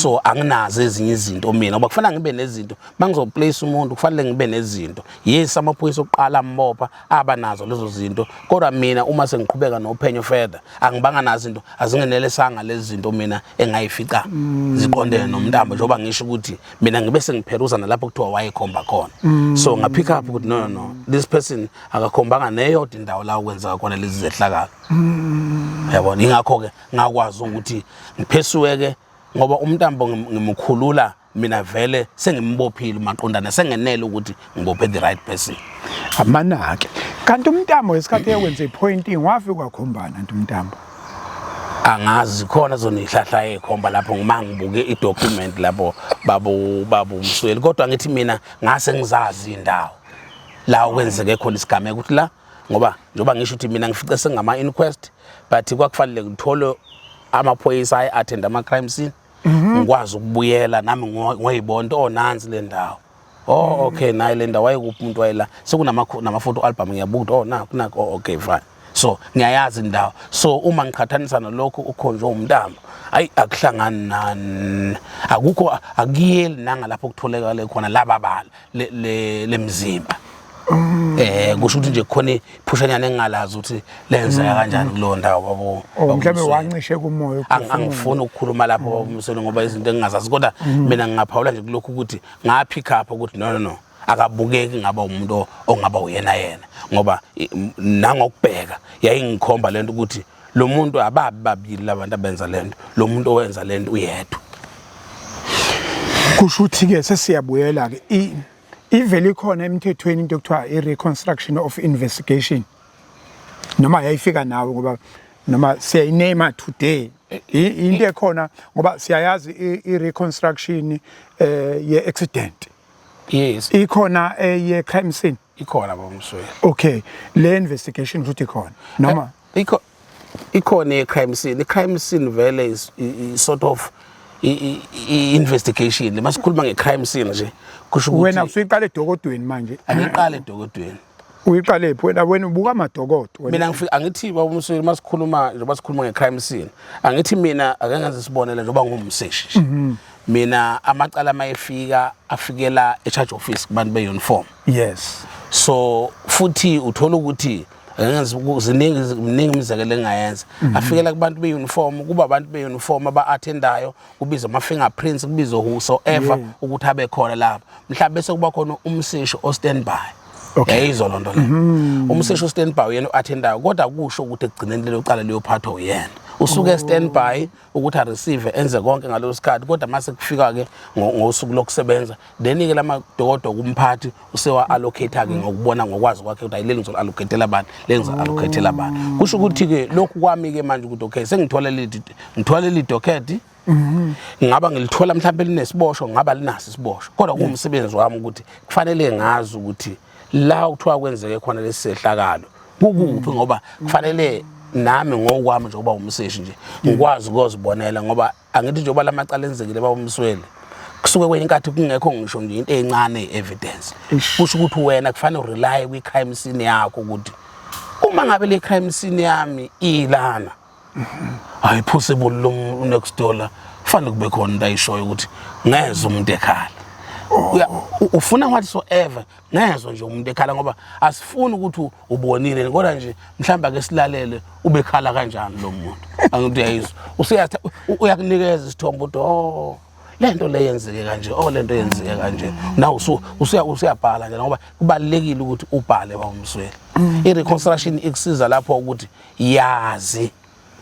[SPEAKER 2] So anginazo ezinye izinto mina, ngoba kufanele ngibe nezinto mangizoplace umuntu, kufanele ngibe nezinto. Yes, amaphoyisa okuqala ambopha aba nazo lezo zinto, kodwa mina uma sengiqhubeka nophenyo further angibanga nazo izinto, azingenelisanga lezi zinto mina engayifica ziqondene noMntambo, njengoba ngisho ukuthi mina ngibe sengipheruza nalapho kuthiwa wayekhomba khona. So ngapick up ukuthi no, no, no, this person akakhombanga neyodwa indawo la okwenzeka khona lezi zehlakalo. Yabona, ingakho-ke ngakwazi ukuthi ngiphesuke-ke, ngoba uMntambo ngimkhulula mina vele sengimbophile maqondana, sengenele ukuthi ngibophe the right person.
[SPEAKER 1] Amanake kanti uMntambo ngesikhathi eyokwenza i-pointing wafika wakhombana nti uMntambo?
[SPEAKER 2] Angazi, khona zona ihlahla ekhomba lapho ngima ngibuke i-document lapho babu Msweli, kodwa ngithi mina ngase ngizazi indawo la okwenzeke khona isigameko ukuthi la, ngoba njengoba ngisho ukuthi mina ngifice sengama inquest, but kwakufanele ngithole amaphoyisa aye-attend ama-crime scene, ngikwazi ukubuyela nami ngoyibona, oh, nansi le ndawo, oh okay, nayi le ndawo, wayekuphi umuntu wayela, sekunama nama-photo album, ngiyabuka ukuthi oh, naku naku, oh okay, fine. So ngiyayazi indawo, so uma ngiqhathanisa nalokhu ukhonjwe uMntambo, ayi, akuhlangani na, akukho, akuyeli nangalapho kutholakale khona laba bala lemzimba. Kusho ukuthi nje kukhona iphushanyana engingalazi ukuthi lenzeka kanjani kuleyo ndawo babo.
[SPEAKER 1] Oh, mhlawumbe wancishe kumoya.
[SPEAKER 2] Angifuni ukukhuluma lapho baba ngoba izinto engingazazi, kodwa mina ngingaphawula nje kulokhu ukuthi ngapick up ukuthi no, no, no, akabukeki ngaba umuntu ongaba uyena yena, ngoba nangokubheka yayingikhomba lento ukuthi lo muntu ababi babili labantu abenza lento, lo muntu owenza lento uyedwa.
[SPEAKER 1] Kusho ukuthi-ke sesiyabuyela-ke, ivele ikhona emthethweni into ekuthiwa i-reconstruction of investigation, noma yayifika nawe? Ngoba noma siyayiname today into ekhona, ngoba siyayazi i-reconstruction ye-accident.
[SPEAKER 2] Yes.
[SPEAKER 1] Ikhona eye-crime scene?
[SPEAKER 2] Ikhona baba Msweli.
[SPEAKER 1] Okay, le investigation futhi ikhona noma?
[SPEAKER 2] Ikho, ikhona i-crime scene. I-crime scene vele is sort of i-investigation. Masikhuluma nge-crime scene nje, kusho
[SPEAKER 1] ukuthi wena usuyiqala edokodweni manje?
[SPEAKER 2] Angiqale edokodweni.
[SPEAKER 1] Uyiqale phi wena? Wena ubuka amadokodo wena.
[SPEAKER 2] Mina ngifika, angithi baba Msweli, masikhuluma njengoba sikhuluma nge-crime scene, angithi mina ake ngenze isibonelo, njengoba ngumseshi nje, mina amacala mayefika afikela e-charge office kubantu be-uniform. So futhi uthola ukuthi ake ngenze ziningi, ziningi imizekelo engingayenza. Afikela kubantu be-uniform, kuba abantu be-uniform aba-attendayo, kubizwa ama-fingerprints, kubizwa whosoever ukuthi abe khona lapho, mhlawumbe bese kuba khona umseshi o-standby. Yayizwa loo nto leyo, umseshi o-standby uyena o-attendayo, kodwa kusho ukuthi ekugcineni lelo cala liyophathwa uyena usuke standby ukuthi areceive, enze konke ngaleso sikhathi. Kodwa mase kufika-ke ngosuku lokusebenza, then-ke lamadokodo kumphathi usewa-allocate-ke ngokubona ngokwazi kwakhe ukuthi ayi, leli ngizoli-allocatela bani, leli ngizoli-allocatela bani. Kusho ukuthi-ke lokhu kwami-ke manje ukuthi okay, sengithola leli, ngithola leli docket, ngingaba ngilithola mhlawumbe linesiboshwa, ngingaba linaso isiboshwa, kodwa kuwumsebenzi wami ukuthi kufanele ngazi ukuthi la kuthiwa kwenzeke khona lesi sehlakalo kukuphi, ngoba kufanele nami ngokwami njengoba umseshi nje ngikwazi ukuzibonela, ngoba angithi njengoba lamacala enzekile baba uMsweli, kusuke kwenye inkathi kungekho ngisho nje into encane evidence. Kusho ukuthi wena kufanele urely kwi-crime scene yakho, ukuthi uma ngabe le crime scene yami ilana, hayi, possible lo next door la kufanele kube khona into ayishoyo ukuthi ngezwe umuntu ekhala. Ufuna whatsoever, ngezwe nje umuntu ekhala, ngoba asifuni ukuthi ubonile, kodwa nje mhlawumbe ake silalele ubekhala kanjani lo muntu. Angithi uyayizwa, usuyatha uyakunikeza isithombe ukuthi oh, lento le yenzeke kanje, oh, lento yenzeke kanje. Naw usuyabhala nje, ngoba kubalulekile ukuthi ubhale baba uMsweli. I-reconstruction ikusiza lapho ukuthi yazi,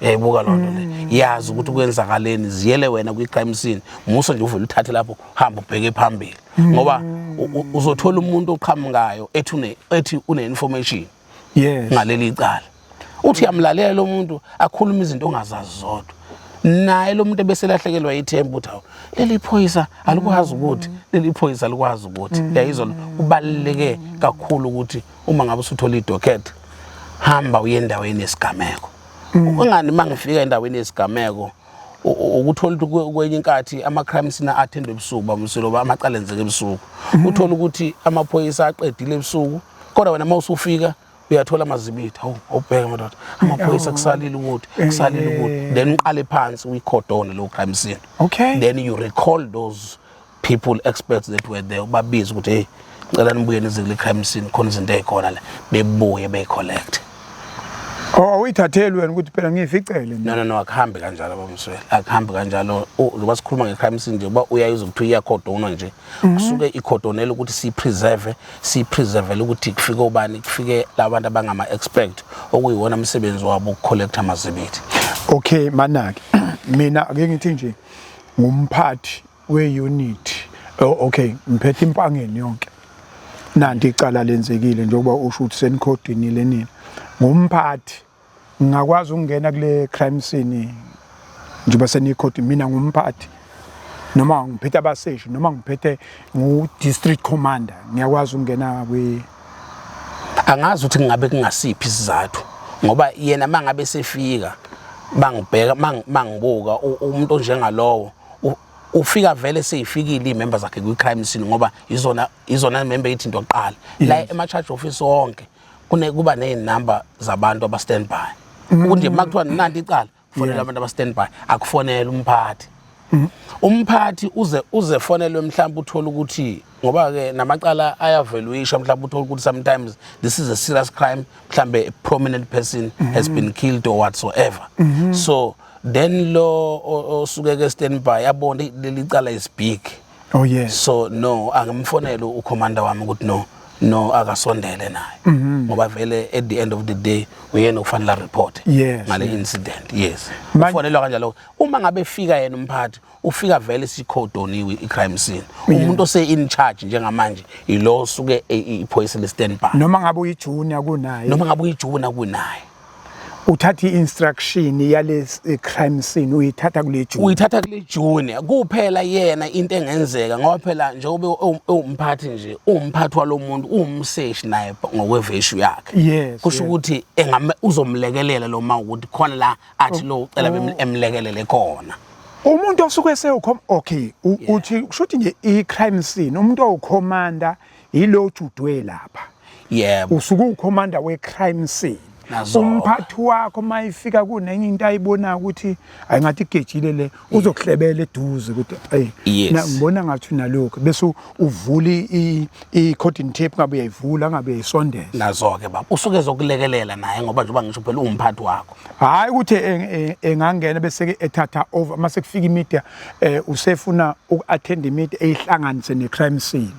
[SPEAKER 2] yayibuka loo nto le, yazi ukuthi kwenzakaleni, ziyele wena kwi-crime scene. Musa nje uvele uthathe lapho, hamba ubheke phambili, ngoba uzothola umuntu oqhamukayo ethi une-information ngaleli cala. Uthi uyamlalela lo muntu akhuluma izinto ongazazi zodwa, naye lo muntu ebeselahlekelwa ithemba ukuthi hawu, leli phoyisa alikwazi ukuthi, leli phoyisa alikwazi ukuthi. Yayizwa, kubaluleke kakhulu ukuthi uma ngabe usuthola idocket, hamba uye endaweni yesigameko. Ungani uma ngifika endaweni yesigameko, ukuthola ukuthi kwenye inkathi ama-crime scene attendwe ebusuku baba uMsweli, amacala enzeka ebusuku. Uthola ukuthi amaphoyisa aqedile ebusuku, kodwa wena uma usufika Uyathola amazibiti, hawu, awubheke madoda, amaphoyisa kusalile ukuthi, kusalile ukuthi, then uqale phansi uyicordone lo crime scene. Then you recall those people, experts that were there, ubabize ukuthi, hey, ngicela nibuye nize kule crime scene, khona izinto ey'khona la, bebuye beyicollect.
[SPEAKER 1] Oh, awuyithatheli wena ukuthi phela ngiyificele mina.
[SPEAKER 2] No, no, no, akuhambi kanjalo bamswele, akuhambi kanjalo. Ngoba sikhuluma nge-crime scene nje, uba uyayizwa ukuthi iyacordonwa nje, kusuke icordonela ukuthi siyipreserve, siyipreservele ukuthi kufike ubani, kufike labantu abangama-expert okuyiwona umsebenzi wabo ukucollecta amazibithi.
[SPEAKER 1] Okay, manake mina ake ngithi nje ngumphathi we-unit. Oh, okay, ngiphethe impangeni yonke. Nanti icala lenzekile njengoba usho ukuthi senikhodinile nina. Ngumphathi ngingakwazi ukungena kule crime scene njengoba senikhodi, mina ngumphathi noma ngiphethe abaseshi noma ngiphethe ngu-district commander, ngiyakwazi ukungena kwi
[SPEAKER 2] Angazi ukuthi kungabe kungasiphi isizathu, ngoba yena mangabe sefika bangibheka, mangibuka umuntu onjengalowo ufika vele seyifikile iy'member zakhe kwi-crime scene, ngoba izona member ithi into yokuqala la ema-charge office wonke kune kuba ney'namba zabantu aba-stand by, ukuthi nje uma kuthiwa nanti icala, kufonela abantu aba-stand by, akufonela umphathi. Umphathi uze fonelwe mhlawumbe uthole ukuthi, ngoba-ke namacala ayavelwisha, mhlawumbe uthole ukuthi sometimes this is a serious crime, mhlawumbe a prominent person has been killed or whatsoever. So then lo osuke ke stand by yabona leli cala is big.
[SPEAKER 1] Oh yes.
[SPEAKER 2] So no, angimfonele ucommander wami ukuthi no, no, akasondele naye, ngoba vele at the end of the day uyena okufanele report ngale incident. Yes, ufonelwa kanjalo. Uma ngabe fika yena umphathi, ufika vele sikhordoniwe i-crime scene. Umuntu ose in charge njengamanje ilo osuke iphoyisa le stand by.
[SPEAKER 1] Noma ngabe uyijunior kunaye.
[SPEAKER 2] Noma ngabe uyijunior kunaye.
[SPEAKER 1] Uthatha i-instruction yale crime scene, uyithatha kule junior.
[SPEAKER 2] Uyithatha kule junior kuphela yena. Into engenzeka, ngoba phela njengoba uwumphathi nje, uwumphathi walomuntu, uwumseshi naye ngokweveshu yakhe. Kusho ukuthi uzomlekelela lo ma ukuthi khona la athi lo ucela emlekelele khona.
[SPEAKER 1] Umuntu osuke sewukhom, okay, uthi kusho ukuthi nje i-crime scene umuntu owucommander yilo ojudwe lapha.
[SPEAKER 2] Yebo.
[SPEAKER 1] Usuke uwucommander we-crime scene.
[SPEAKER 2] Nazo.
[SPEAKER 1] Umphathi wakho mayifika kunenye into ayibonayo ukuthi ayingathi igejile le, uzokuhlebela eduze ukuthi hey, na ngibona ngathi unalokho, bese uvula i-cordon tape, ngabe uyayivula, ngabe uyayisondeza.
[SPEAKER 2] Nazo-ke baba, usuke ezokulekelela naye, ngoba njengoba ngisho phela uwumphathi wakho.
[SPEAKER 1] Hhayi ukuthi engangena bese ke ethatha over mase kufika imedia, usefuna uku-attend imedia eyihlanganise ne-crime scene.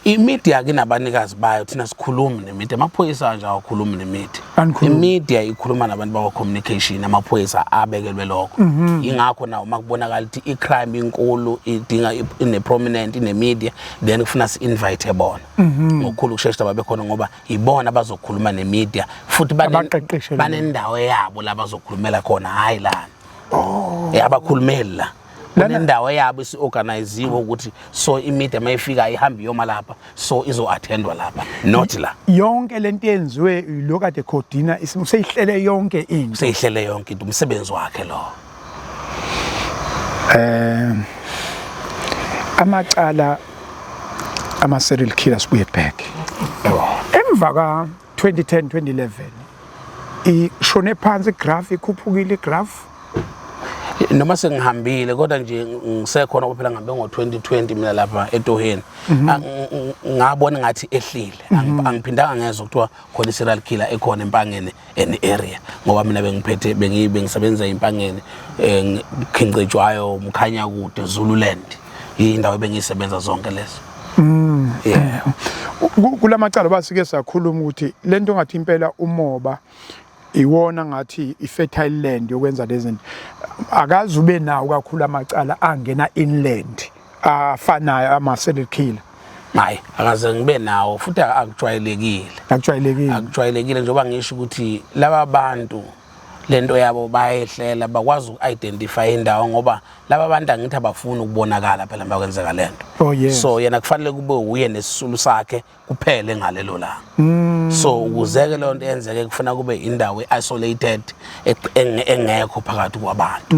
[SPEAKER 2] Imedia ke nabanikazi bayo, thina sikhulumi nemedia, amaphoyisa nje awakhulumi nemedia.
[SPEAKER 1] Anikhulumi.
[SPEAKER 2] Imedia ikhuluma nabantu bakwa-communication, amaphoyisa abekelwe lokho. Ingakho nawo uma kubonakala ukuthi i-crime inkulu, idinga ine-prominent, ine-media, then kufuna si-invite bona ngokukhulu ukushesha babe khona, ngoba ibona abazokhuluma nemedia futhi
[SPEAKER 1] Abaqeqeshelwe.
[SPEAKER 2] Banendawo yabo la bazokhulumela khona, hhayi lana. Abakhulumeli la. Kunendawo yabo isi-organiziwe ukuthi so imedia mayifika ihambe iyoma lapha, so izo-attendwa lapha, not la.
[SPEAKER 1] Yonke lento yenziwe lo kade cordona, useyihlele yonke into.
[SPEAKER 2] Seyihlele yonke into, umsebenzi wakhe lo.
[SPEAKER 1] Amacala ama serial killers, sibuye back emva ka 2010 2011, ishone phansi igraph, ikhuphukile igraph?
[SPEAKER 2] Noma sengihambile kodwa nje ngisekhona, ngoba phela ngihambe ngo-2020 mina lapha etoheni. Ngabona ngathi ehlile. Angiphindanga ngezwa kuthiwa khona i-serial killer ekhona empangeni an area, ngoba mina bengiphethe bengisebenza empangeni, Khincetshwayo, Mkhanyakude, Zululand, indawo ebengiyisebenza zonke lezo, yeah.
[SPEAKER 1] Kulamacala basike sakhuluma ukuthi lento ngathi impela umoba iwona ngathi i-fertile land yokwenza lezi zinto, akaze ube nawo kakhulu amacala angena inland afanayo ama-serial killer?
[SPEAKER 2] Hayi, akaze ngibe nawo, futhi akujwayelekile.
[SPEAKER 1] Akujwayelekile.
[SPEAKER 2] Akujwayelekile, njengoba ngisho ukuthi laba bantu lento yabo bayehlela, bakwazi uku-identify indawo, ngoba laba bantu angithi abafuni ukubonakala phela makwenzeka lento. So yena kufanele kube uye nesisulu sakhe kuphele ngalelo langa. So ukuze-ke leyo nto yenzeke, kufuna kube indawo e-isolated, engekho phakathi kwabantu.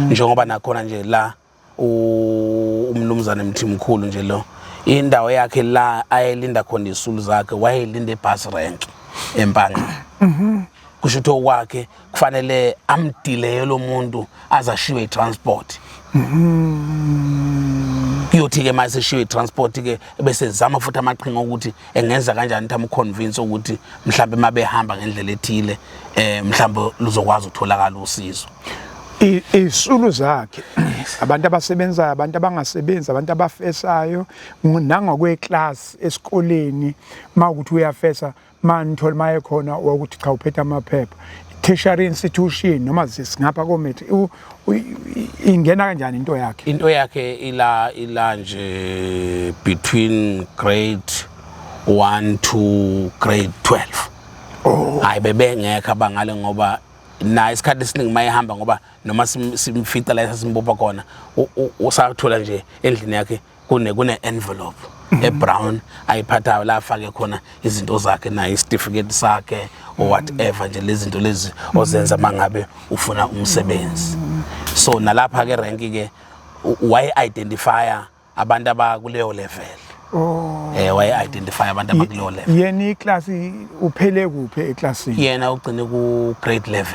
[SPEAKER 2] Njengoba nakhona nje la umnumzane Mthimkhulu nje lo Indawo yakhe la ayelinda khona izisulu zakhe, wayelinda ebus rank eMpangeni. Kusho ukuthi okwakhe kufanele amdileye lo muntu aze ashiwe i-transport. Kuyothi-ke uma eseshiwe i-transport-ke, bese zama futhi amaqhinga okuthi engenza kanjani ukuthi amconvince ukuthi mhlawumbe uma behamba ngendlela ethile, mhlawumbe luzokwazi ukutholakala usizo.
[SPEAKER 1] Izisulu zakhe, abantu abasebenzayo, abantu abangasebenzi, abantu abafesayo, nangokweclass esikoleni, mawukuthi uyafesa, manithola maye khona ukuthi cha, uphethe amaphepha, tertiary institution noma singapha komatric, ingena kanjani into yakhe?
[SPEAKER 2] Into yakhe ila nje between grade 1 to grade 12.
[SPEAKER 1] Oh.
[SPEAKER 2] Hayi, bebengekho abangale, ngoba naye isikhathi esiningi mayehamba, ngoba noma simfica la esasimbopha khona, usathola nje endlini yakhe kune envelope ebrown ayiphathayo, la afake khona izinto zakhe, naye isitifiketi sakhe or whatever nje, lezi zinto lezi ozenza mangabe ufuna umsebenzi. So nalapha ke rank ke waye identifya abantu abakuleyo level.
[SPEAKER 1] Oh.
[SPEAKER 2] Waye identify abantu abakuleyo level.
[SPEAKER 1] Yena iclass uphele kuphi eclassini?
[SPEAKER 2] Yena ugcine ku grade 11.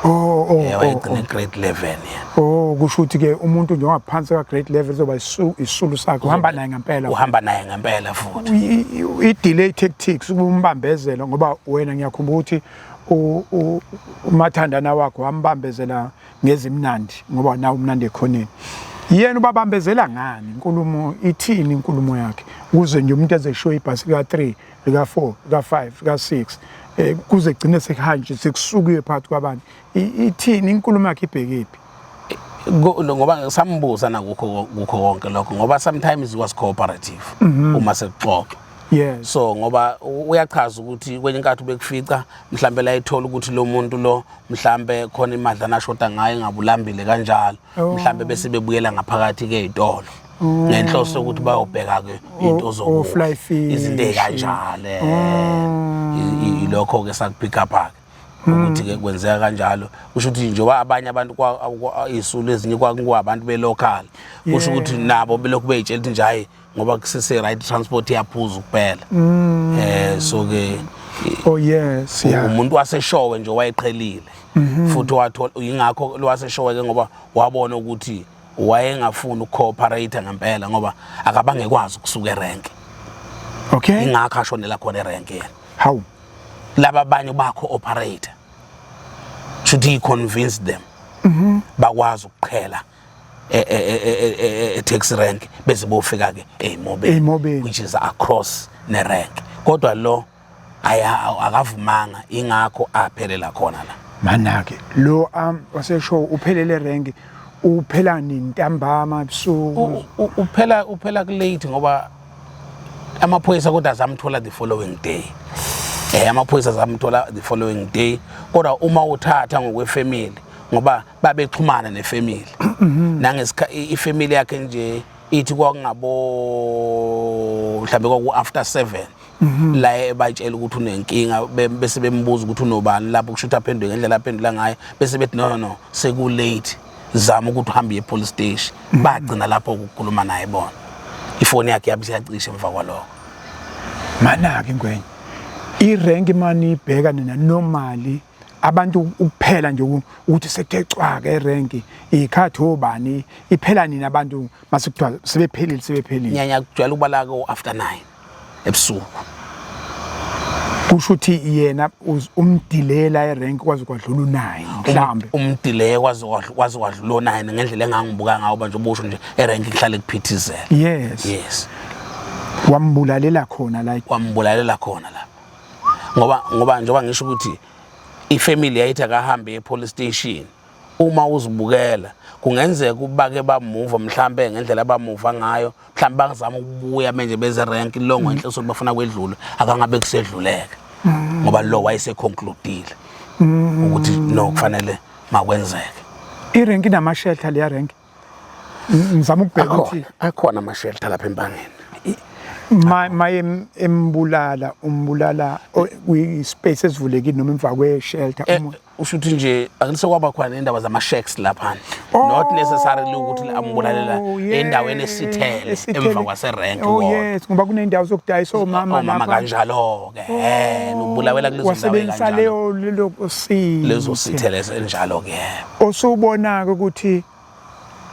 [SPEAKER 1] Oh.
[SPEAKER 2] Wayegcine grade 11 yena.
[SPEAKER 1] Oh, kusho ukuthi ke umuntu nje ongaphansi ka grade 11 uzoba isisulu sakhe, uhamba naye ngempela.
[SPEAKER 2] Uhamba naye ngempela futhi.
[SPEAKER 1] I-delay tactics, ukumbambezela, ngoba wena ngiyakhumbula ukuthi umathandana wakho wambambezela ngezimnandi, ngoba nawe umnandi ekhoneni. Yena ubabambezela ngani? Inkulumo ithini, inkulumo yakhe, ukuze nje umuntu ezeshiwe ibhasi lika 3, lika 4, lika 5, lika 6, kuze gcine sekuhanje, sekusukiwe phakathi kwabantu? Ithini inkulumo yakhe, ibhekephi?
[SPEAKER 2] Ngoba sambuza nakukho kukho konke lokho, ngoba sometimes he was cooperative uma sekuxoxwa. So ngoba uyachaza ukuthi kwenye inkathi ubekufica mhlambe la ethola ukuthi lo muntu lo mhlambe khona imadlana ashoda ngayo, engabulambile kanjalo. Mhlambe bese bebuyela ngaphakathi ke ezitolo ngenhloso yokuthi bayobheka ke into
[SPEAKER 1] o fly fish.
[SPEAKER 2] Izinto ezikanjalo. Ilokho ke sakupick up ke ukuthi ke kwenzeka kanjalo. Kusho ukuthi njengoba abanye abantu izisulu ezinye kwakungabantu belocal, kusho ukuthi nabo belokhu beyitshela ukuthi nje hayi, ngoba kusese right, transport iyaphuza kuphela. So ke
[SPEAKER 1] Oh yes, yeah.
[SPEAKER 2] umuntu waseshowe nje wayeqhelile futhi wathola, ingakho lo waseshowe ke, ngoba wabona ukuthi wayengafuni ukucooperate ngempela, ngoba akabange kwazi ukusuka erank. Ingakho ashonela khona erank yena.
[SPEAKER 1] Hawu.
[SPEAKER 2] Laba abanye ba-cooperate, should he convince them, bakwazi ukuqhela e-taxi rank bese bofika ke ey'mobeni,
[SPEAKER 1] Ey'mobeni.
[SPEAKER 2] which is across ne-rank, kodwa lo akavumanga, ingakho aphelela khona la.
[SPEAKER 1] Manake lo waseshow uphelele rank, uphela nini, ntambama, ebusuku?
[SPEAKER 2] Uphela kulate, ngoba amaphoyisa kodwa azamthola the following day. Amaphoyisa azamthola the following day, kodwa uma uthatha ngokwefamily, ngoba babexhumana nefamily nangesikha ifamily yakhe nje ithi kwakungabo mhlambe kwaku after 7 la ebatshela ukuthi unenkinga, bese bembuza ukuthi unobani lapho, kusho ukuthi aphendule ngendlela aphendula ngayo, bese bethi no, no, no, seku late, zama ukuthi uhambe uye police station. Bagcina lapho ukukhuluma naye bona, ifoni yakhe yabe isiyacisha emva kwalokho.
[SPEAKER 1] Manake ngwenya, irank mani ibheka nina normally abantu ukuphela nje ukuthi sekuthe cwaka erenki, ikhathi obani, iphela nini abantu mase kuthiwa sebephelile, sebephelile?
[SPEAKER 2] Nyanya kujwayele ukuba la ko after 9 ebusuku.
[SPEAKER 1] Kusho ukuthi yena umdilela erenki kwaze kwadlula u9 mhlambe.
[SPEAKER 2] Umdileye kwaze kwadlula o9, ngendlela engangibuka ngawo manje ubusho nje, erenki kuhlale kuphithizela. Yes.
[SPEAKER 1] Wambulalela khona la.
[SPEAKER 2] Wambulalela khona lapha, ngoba njengoba ngisho ukuthi ifamily yayithi akahambe epolice station, uma uzibukela kungenzeka ubake bamuva mhlambe ngendlela abamuva ngayo, mhlambe bangazama ukubuya manje beze rank lo ngenhloso ukuthi bafuna kwedlula, akangabe kusedluleka, ngoba lo wayeseconcludile ukuthi no, kufanele makwenzeke.
[SPEAKER 1] Irenki inamashelter leya rank? Ngizama ukubheka ukuthi
[SPEAKER 2] Akhona amashelter lapha eMpangeni.
[SPEAKER 1] Maye embulala, umbulala kwi-space esivulekile noma emva kwe-shelter?
[SPEAKER 2] Usho ukuthi nje akulise kwaba khona nendaba zama-shacks laphana. Not necessarily ukuthi ambulalela endaweni esithele emva kwaserenk.
[SPEAKER 1] Oh yes, ngoba kunendawo zokudayisa omama
[SPEAKER 2] lapha. Omama kanjalo-ke. Eh, nobulawela kulezo ndawo
[SPEAKER 1] Wasebenzisa
[SPEAKER 2] kanjalo.
[SPEAKER 1] leyo lelo sithe.
[SPEAKER 2] Lezo sithele enjalo-ke.
[SPEAKER 1] Osubona-ke ukuthi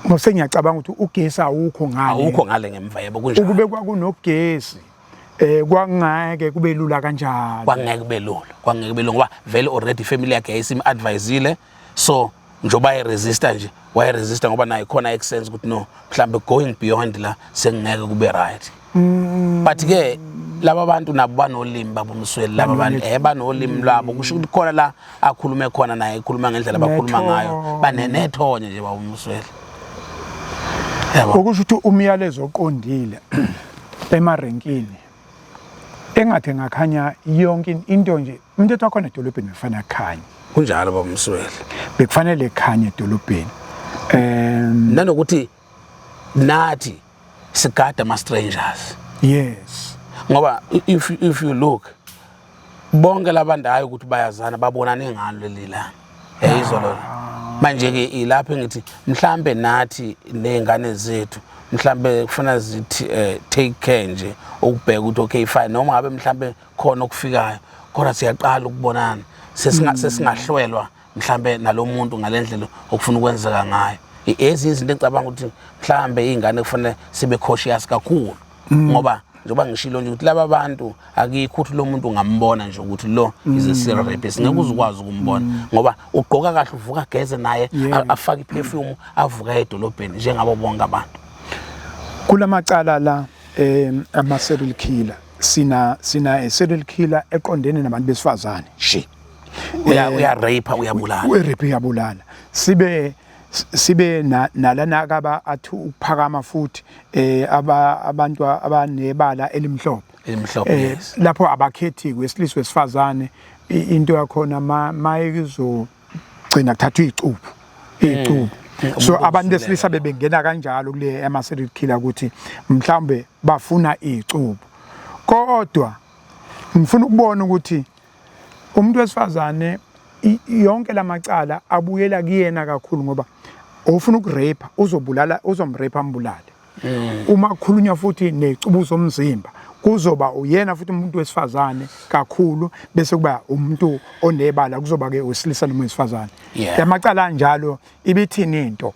[SPEAKER 1] ngosengiyacabanga ukuthi ugesi awukho ngale.
[SPEAKER 2] Awukho ngale ngemva, yebo kunjalo.
[SPEAKER 1] Ukube kwakunogesi kwangeke kube lula kanjalo.
[SPEAKER 2] Kwangeke kube lula, kwangeke kube lula ngoba vele already family yakhe yayisim-advisile, so njengoba ayeresista nje, wayeresista ngoba naye khona ekusense ukuthi no, mhlambe going beyond la sengingeke kube right. But ke laba bantu nabo banolimi babumsweli, laba bantu banolimi lwabo, kusho ukuthi khona la akhulume khona naye ekhuluma ngendlela abakhuluma ngayo, banenethonya nje babumsweli.
[SPEAKER 1] Yabo. Okusho ukuthi umyalezo oqondile emarenkini engathi ngakhanya yonke into nje, umthetho wakhona edolobheni bekufanele akhanye.
[SPEAKER 2] Kunjalo babumsweli.
[SPEAKER 1] Bekufanele ekhanye edolobheni.
[SPEAKER 2] Nanokuthi nathi sigada ama strangers.
[SPEAKER 1] Yes.
[SPEAKER 2] Ngoba if you look bonke labantu hayi ukuthi bayazana, babonane ngalo leli langa. Yayizwa lona. Manje ke ilapho engithi mhlambe nathi nezingane zethu mhlambe kufuna zithi take care nje, ukubheka ukuthi okay fine, noma ngabe mhlambe khona okufikayo kodwa siyaqala ukubonana, sesingahlwelwa mhlambe nalomuntu ngalendlela okufuna ukwenzeka ngayo. Ezinye izinto engicabanga ukuthi mhlambe izingane kufanele sibe cautious kakhulu, ngoba njengoba ngishilo nje ukuthi laba bantu akikho ukuthi lo muntu ungambona nje ukuthi lo is a serial rapist, ngeke uze ukwazi ukumbona ngoba ugqoka kahle, uvuka geze naye, afake iperfume, avuka edolobheni njengabo bonke abantu.
[SPEAKER 1] Kulamacala la ama serial killer, sina a serial killer eqondene nabantu besifazane nje.
[SPEAKER 2] Uya rape, uyabulala.
[SPEAKER 1] Uya rape, uyabulala. Sibe nalana akaba athi ukuphakama futhi abantu abanebala elimhlophe.
[SPEAKER 2] Elimhlophe, yes.
[SPEAKER 1] Lapho abakhethi wesilisa wesifazane, into yakhona mayizogcina kuthathwa icuphu. Icuphu. So abantu besilisa bebengena kanjalo kule ama serial killer ukuthi mhlawumbe bafuna icuphu. Kodwa ngifuna ukubona ukuthi umuntu wesifazane yonke lamacala abuyela kuyena kakhulu, ngoba ofuna ukurape uzobulala, uzomrape ambulale. Uma kukhulunywa futhi necubu zomzimba kuzoba uyena futhi umuntu wesifazane kakhulu, bese kuba umuntu onebala kuzoba ke wesilisa noma wesifazane. Lamacala anjalo ibithini into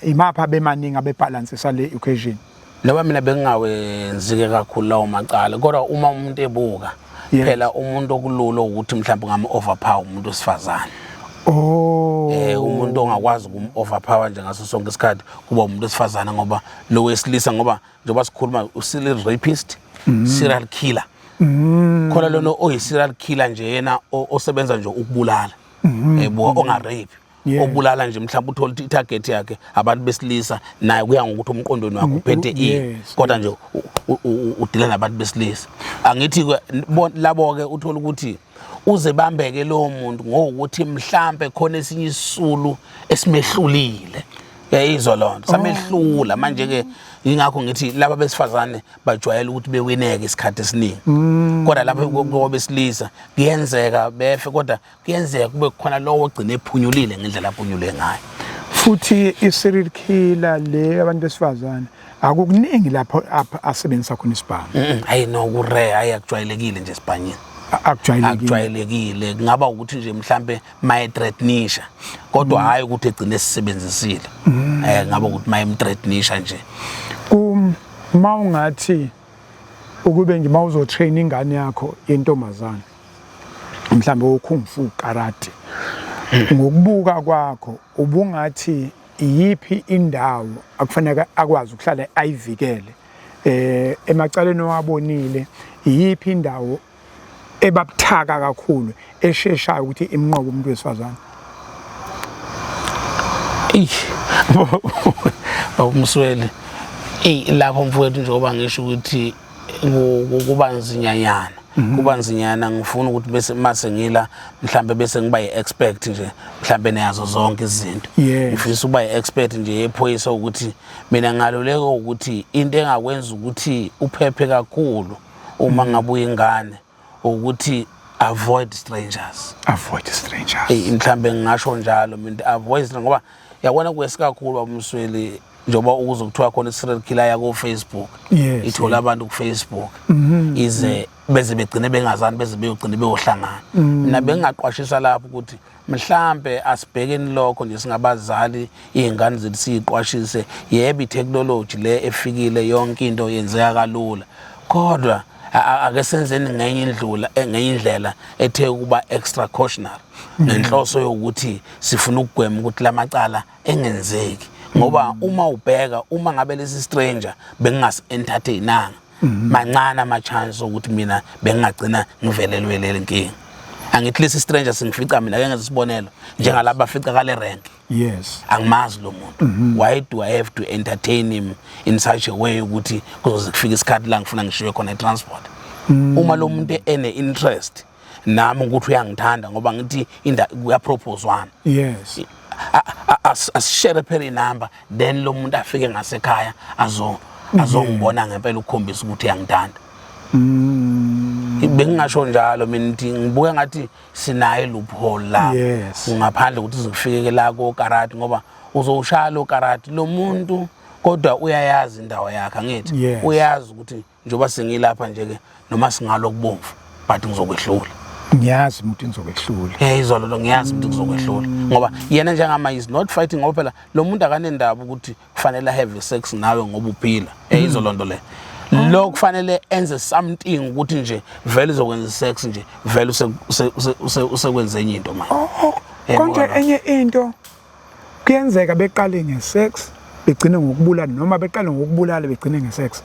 [SPEAKER 1] imapha bemaningi abebalansisa le equation?
[SPEAKER 2] Noma mina bengingawenzike kakhulu lawo macala, kodwa uma umuntu ebuka phela umuntu okulula ukuthi mhlawumbe ungam overpower umuntu wesifazane. Umuntu ongakwazi ukum overpower nje ngaso sonke isikhathi kuba umuntu wesifazane, ngoba lo wesilisa, ngoba njengoba sikhuluma u-serial rapist, serial killer. Khona lona oyi-serial killer nje yena osebenza nje ukubulala. Buka onga-rape. Obulala nje mhlawumbe uthola ukuthi i-target yakhe abantu besilisa, naye kuya ngokuthi umqondweni wakhe uphethe ini, kodwa nje udila nabantu besilisa. Angithi labo ke uthola ukuthi uze bambeke lowo muntu ngokuthi mhlambe khona esinye isisulu esimehlulile. Uyayizwa lonto, samehlula. Manje ke ingakho ngithi laba besifazane bajwayele ukuthi bewineke isikhathi esiningi, kodwa lapho kwabesilisa kuyenzeka befe, kodwa kuyenzeka kube khona lowo ogcina ephunyulile ngendlela aphunyule ngayo.
[SPEAKER 1] Futhi i-serial killer le abantu besifazane akukuningi lapho asebenzisa khona isibhamu.
[SPEAKER 2] Hayi no, ku-rare, hayi akujwayelekile nje esibhanyini.
[SPEAKER 1] Akujwayelekile.
[SPEAKER 2] Akujwayelekile, kungaba ukuthi nje mhlambe maye-threatenisha, kodwa hhayi ukuthi egcine esisebenzisile. Ngaba ukuthi mayemthreatenisha nje.
[SPEAKER 1] Uma ungathi ukube nje mawuzotrain ingane yakho yentombazane mhlambe wo-kung fu karate, ngokubuka kwakho ubungathi iyiphi indawo akufanele akwazi ukuhlala ayivikele emacaleni owabonile? Iyiphi indawo ebabuthaka kakhulu esheshayo ukuthi imnqobe umuntu wesifazane?
[SPEAKER 2] Eyi umsweli, eyi lapho mfowethu, njengoba ngisho ukuthi kuba nzinyanyana, kuba nzinyana, ngifuna ukuthi bese mase ngila mhlambe bese ngiba yi-expert nje mhlambe nazo zonke izinto. Ngifisa ukuba yi-expert nje yephoyisa, ukuthi mina ngaluleka ukuthi into engakwenza ukuthi uphephe kakhulu uma ngabe uyingane ukuthi Avoid strangers.
[SPEAKER 1] Avoid strangers.
[SPEAKER 2] Hey, mhlambe ngingasho njalo mina, avoid strangers, ngoba yabona kwesikakhulu babumsweli, njengoba ukuze kuthiwa khona i-serial killer yako Facebook, ithola abantu ku Facebook, ize beze begcine bengazani, beze beyogcine beyohlangana. Mina bengingaqwashisa lapho ukuthi mhlambe asibhekeni lokho nje singabazali, iy'ngane zethu siyiqwashise. Yebo, i-technology le efikile, yonke into yenzeka kalula, kodwa ake senzeni ngenye indlula, ngenye indlela ethe ukuba extra cautionary, ngenhloso yokuthi sifuna ukugwema ukuthi lamacala engenzeki. Ngoba uma ubheka, uma ngabe lesi stranger bengingasi entertainanga, mancane ama chance ukuthi mina bengingagcina ngivelelwe le nkinga. Angithi lesi stranger singifica mina, ake ngenze isibonelo, njengalaba bafica kale rank, angimazi lo muntu, why do I have to entertain him in such a way ukuthi kuzoze kufike isikhathi la ngifuna ngishiwe khona i-transport, uma lo muntu ene interest nami ukuthi uyangithanda, ngoba ngithi inda kuyaproposewana, asishare phela inamba, then lo muntu afike ngasekhaya azongibona ngempela ukukhombisa ukuthi uyangithanda. Bengingasho njalo mina, ngithi ngibuke ngathi sinayo loophole la, ngaphandle ukuthi zikufike la ko karate, ngoba uzowushaya lo karate lo muntu, kodwa uyayazi indawo yakhe, angithi?
[SPEAKER 1] Yes.
[SPEAKER 2] Uyazi ukuthi njengoba sengilapha nje ke, noma singalo kubomvu, but ngizokwehlula.
[SPEAKER 1] Ngiyazi umuntu ngizokwehlula.
[SPEAKER 2] Eh, izolo lo ngiyazi ukuthi ngizokwehlula, ngoba yena njengama is not fighting, ngoba phela lo muntu akanendaba ukuthi kufanele have sex nawe ngoba uphila. Eh, izolo nto le lo kufanele enze something ukuthi nje vele uzokwenza sex nje, vele usekwenze enye into manje.
[SPEAKER 1] Oh,
[SPEAKER 2] Yebo,
[SPEAKER 1] konke
[SPEAKER 2] kaloku.
[SPEAKER 1] Enye into kuyenzeka beqale ngesex begcine ngokubulala, noma beqale ngokubulala begcine ngesex?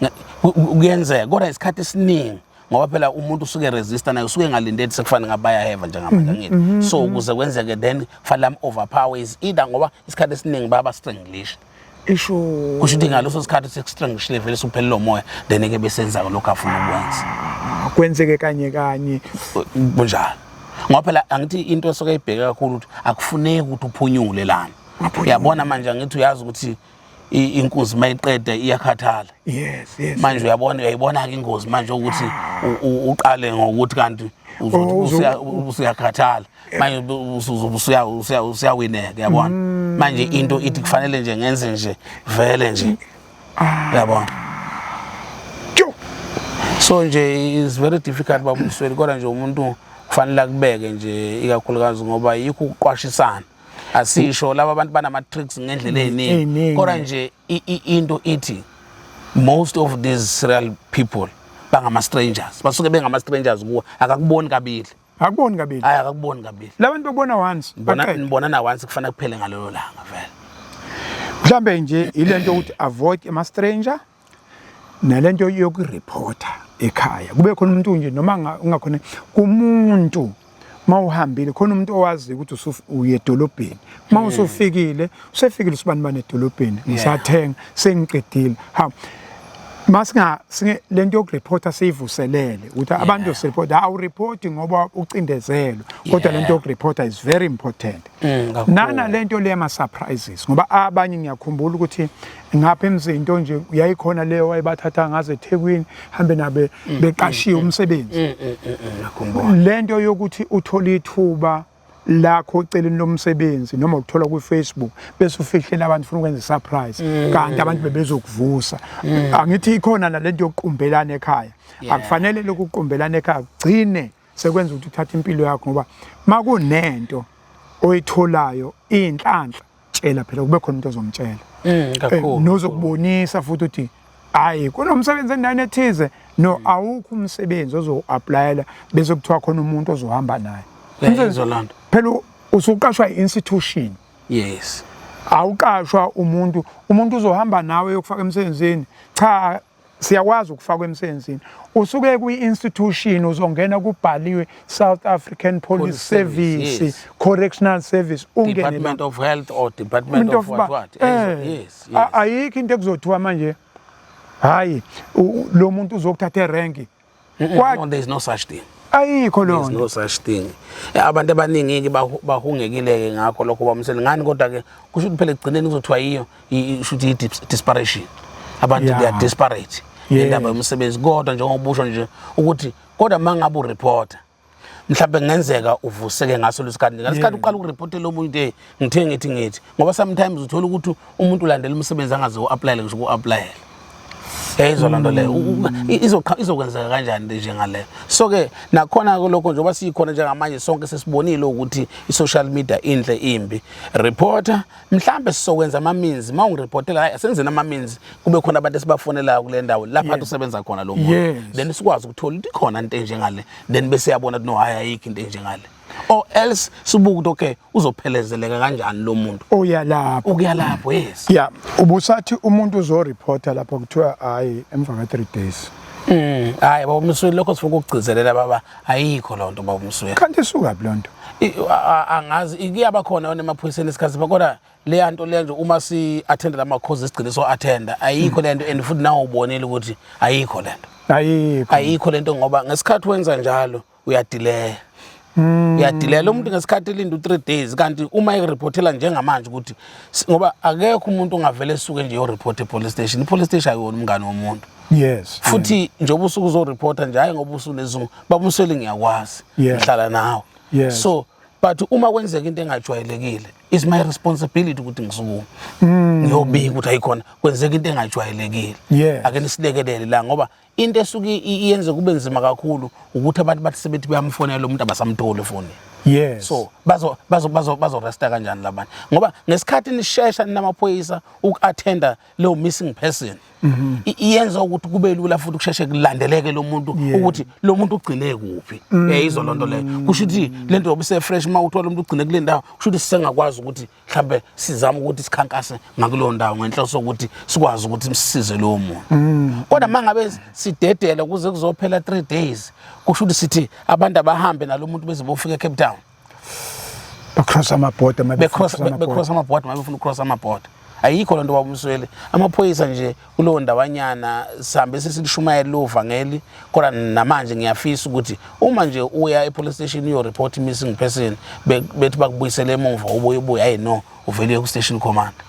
[SPEAKER 2] Kuyenzeka, kodwa isikhathi esiningi, ngoba phela umuntu usuke resista naye, usuke engalindeli, sekufanele ngabe bayaheva njengamanje, angithi? So ukuze kwenzeke, then kufanele am overpower, is either, ngoba isikhathi esiningi baba stranglish.
[SPEAKER 1] Isho.
[SPEAKER 2] Kusho ukuthi ngaleso sikhathi sekustrangishile vele, suphelele umoya, then ke besenza lokho afuna ukwenza.
[SPEAKER 1] Kwenzeke kanye kanye.
[SPEAKER 2] Kunjalo, ngoba phela angithi into esuke ibheke kakhulu ukuthi akufuneki ukuthi uphunyule lana. Uyabona manje, angithi uyazi ukuthi inkunzi mayiqeda iyakhathala?
[SPEAKER 1] Yes.
[SPEAKER 2] Manje uyabona, uyayibona ke ingozi manje ukuthi uqale ngokuthi kanti uzothi
[SPEAKER 1] Oh,
[SPEAKER 2] usuyakhathala manje, usuyawineka, uyabona? Manje into ithi kufanele nje ngenze nje vele nje, uyabona?
[SPEAKER 1] Tjo.
[SPEAKER 2] So nje is very difficult, babumsweli, kodwa nje umuntu kufanele akubeke nje, ikakhulukazi ngoba yikho ukuqwashisana. Asisho laba abantu banama tricks ngendlela eziningi,
[SPEAKER 1] Ey'ningi.
[SPEAKER 2] kodwa nje into ithi most of these serial people bangama strangers, basuke bengama strangers kuwe, akakuboni kabili.
[SPEAKER 1] Akuboni kabili.
[SPEAKER 2] Hayi, akakuboni kabili.
[SPEAKER 1] Labantu bakubona once.
[SPEAKER 2] Nibona,
[SPEAKER 1] baqede.
[SPEAKER 2] nibonana once, kufanele kuphele ngalelo langa vele.
[SPEAKER 1] Mhlambe nje ilento ukuthi avoid ama stranger, nalento yokureporta ekhaya, kube khona umuntu nje, noma ungakhona kumuntu, mawuhambile khona umuntu owazi ukuthi uye edolobheni, uma usufikile, usefikile usibani bani edolobheni, ngisathenga, sengiqedile, ha, masinga singe lento yokureporta siyivuselele ukuthi abantu sireport. Awureport ngoba ucindezelwe, kodwa lento yokureporta is very important.
[SPEAKER 2] Kakhulu.
[SPEAKER 1] Nana lento le ama surprises, ngoba abanye ngiyakhumbula ukuthi ngapha emzinto nje yayikhona leyo wayebathatha ngaze eThekwini, hambe nabe beqashiwe umsebenzi.
[SPEAKER 2] Ngiyakhumbula.
[SPEAKER 1] Lento yokuthi uthole ithuba lakho eceleni lomsebenzi, noma ukuthola ku-Facebook, bese ufihlela abantu, ufuna ukwenza surprise, kanti abantu bebezokuvusa. Angithi ikhona nalento yokuqumbelana ekhaya? Akufanele lokhu kuqumbelana ekhaya kugcine sekwenza ukuthi uthathe impilo yakho, ngoba makunento oyitholayo iyinhlanhla, tshela phela, kube khona umuntu ozomtshela.
[SPEAKER 2] Kakhulu.
[SPEAKER 1] Nozokubonisa futhi ukuthi hayi, kunomsebenzi endaweni ethize, no, awukho umsebenzi ozo-applyela bese kuthiwa khona umuntu ozohamba naye.
[SPEAKER 2] Uyayizwa loo nto.
[SPEAKER 1] Phela usuqashwa i-institution, awuqashwa umuntu, umuntu uzohamba nawe yokufaka emsebenzini. Cha, siyakwazi ukufakwa emsebenzini, usuke kwi-institution, uzongena kubhaliwe South African Police
[SPEAKER 2] Police Service,
[SPEAKER 1] Service, Correctional Service, ungene la.
[SPEAKER 2] Department of Health or Department of what what. Yes.
[SPEAKER 1] Ayikho into ekuzothiwa manje hayi, lo muntu uzokuthatha erenki.
[SPEAKER 2] No, there is no such thing.
[SPEAKER 1] Ayikho
[SPEAKER 2] There is
[SPEAKER 1] loo
[SPEAKER 2] no such thing. Abantu abaningi ke bahungekile ke ngakho lokho, bamsele ngani, kodwa ke kusho ukuthi phela ekugcineni kuzothiwa yiyo kusho ukuthi i-desperation. Abantu they are desperate ngendaba yomsebenzi, kodwa njengoba usho nje ukuthi kodwa mangabe ureporter, Mhlawumbe kungenzeka uvuseke ngaso lesikhathi, ngasikhathi uqala ukuripotela omunye ukuthi ngithe ngithi, ngoba sometimes uthola ukuthi umuntu ulandela umsebenzi angaze u-applyele ngisho uku-applyela. Yayizwa loo nto leyo. Izokwenzeka kanjani into njengaleyo? So-ke nakhona lokho, njengoba siyikhona njengamanje, sonke sesibonile ukuthi i-social media inhle, imbi. Reporter, mhlambe sizokwenza ama-means. Uma ungiripotela, hayi, asenzeni ama-means, kube khona abantu esibafonelayo kule ndawo lapha kade usebenza khona lo muntu, then sikwazi ukuthola ukuthi ikhona into enjengale, then bese yabona ukuthi no, hayi, ayikho into enjengale, or else sibuke ukuthi okay, uzophelezeleka kanjani lo muntu
[SPEAKER 1] Uya lapho.
[SPEAKER 2] Ukuya lapho, yes.
[SPEAKER 1] Ya, ubusathi umuntu uzoreporta lapho kuthiwa hayi, emva ka 3 days.
[SPEAKER 2] Hayi, baba Msweli, lokho sifuna ukugcizelela, baba, ayikho loo nto, baba Msweli.
[SPEAKER 1] Kanti isuka phi lonto?
[SPEAKER 2] Angazi, kuyaba khona yona emaphoyiseni isikhathi, kodwa leya nto leya nje, uma si-attenda la makhozi esigcine so-attenda, ayikho le nto. And futhi nawe ubonile ukuthi ayikho le nto.
[SPEAKER 1] Ayikho.
[SPEAKER 2] Ayikho le nto, ngoba ngesikhathi wenza njalo uyadileya, uyadilela umuntu ngesikhathi elinda u-3 days, kanti uma ekuripotela njengamanje ukuthi ngoba akekho umuntu ongavele esuke nje yoripota e-police station. I-police station ayona umngane womuntu. Futhi njengoba usuke uzoripota nje, hayi ngoba usunezungu, baba uMsweli, ngiyakwazi, ngihlala nawe. So but uma kwenzeka into engajwayelekile, is my responsibility ukuthi ngisukume ngiyobika ukuthi ayikhona, kwenzeka into engajwayelekile. Ake nisilekelele la, ngoba into esuke iyenze kube nzima kakhulu ukuthi abantu bathi sebethi bayamfonela umuntu, abasamtholi efonini. So bazo resta kanjani labantu? Ngoba ngesikhathi nishesha ninamaphoyisa uku-attenda leyo missing person, iyenza ukuthi kube lula futhi kusheshe kulandeleke lo muntu, ukuthi lo muntu ugcine kuphi. Uyayizwa loo nto leyo? Kusho ukuthi le nto yobe ise-fresh, uma uthola umuntu ugcine kule ndawo, kusho ukuthi sisengakwazi ukuthi mhlambe sizame ukuthi sikhankase ngakuleyo ndawo ngenhloso yokuthi sikwazi ukuthi sisize lowo muntu. Kodwa uma ngabe sidedela kuze kuzophela 3 days, kusho ukuthi sithi abantu abahambe nalo muntu beze bofika eCape Town.
[SPEAKER 1] Bacross amabhoda.
[SPEAKER 2] Becross, becross amabhoda, uma befuna ucross amabhoda. Ayikho lento, baba uMsweli. Amaphoyisa nje kulowo ndawanyana sihambe sesilishumayela lo vangeli, kodwa namanje ngiyafisa ukuthi uma nje uya e-police station uyo-report missing person, bethi bakubuyisele emuva, ubuye ubuye, hayi no, uvele uye ku-station commander.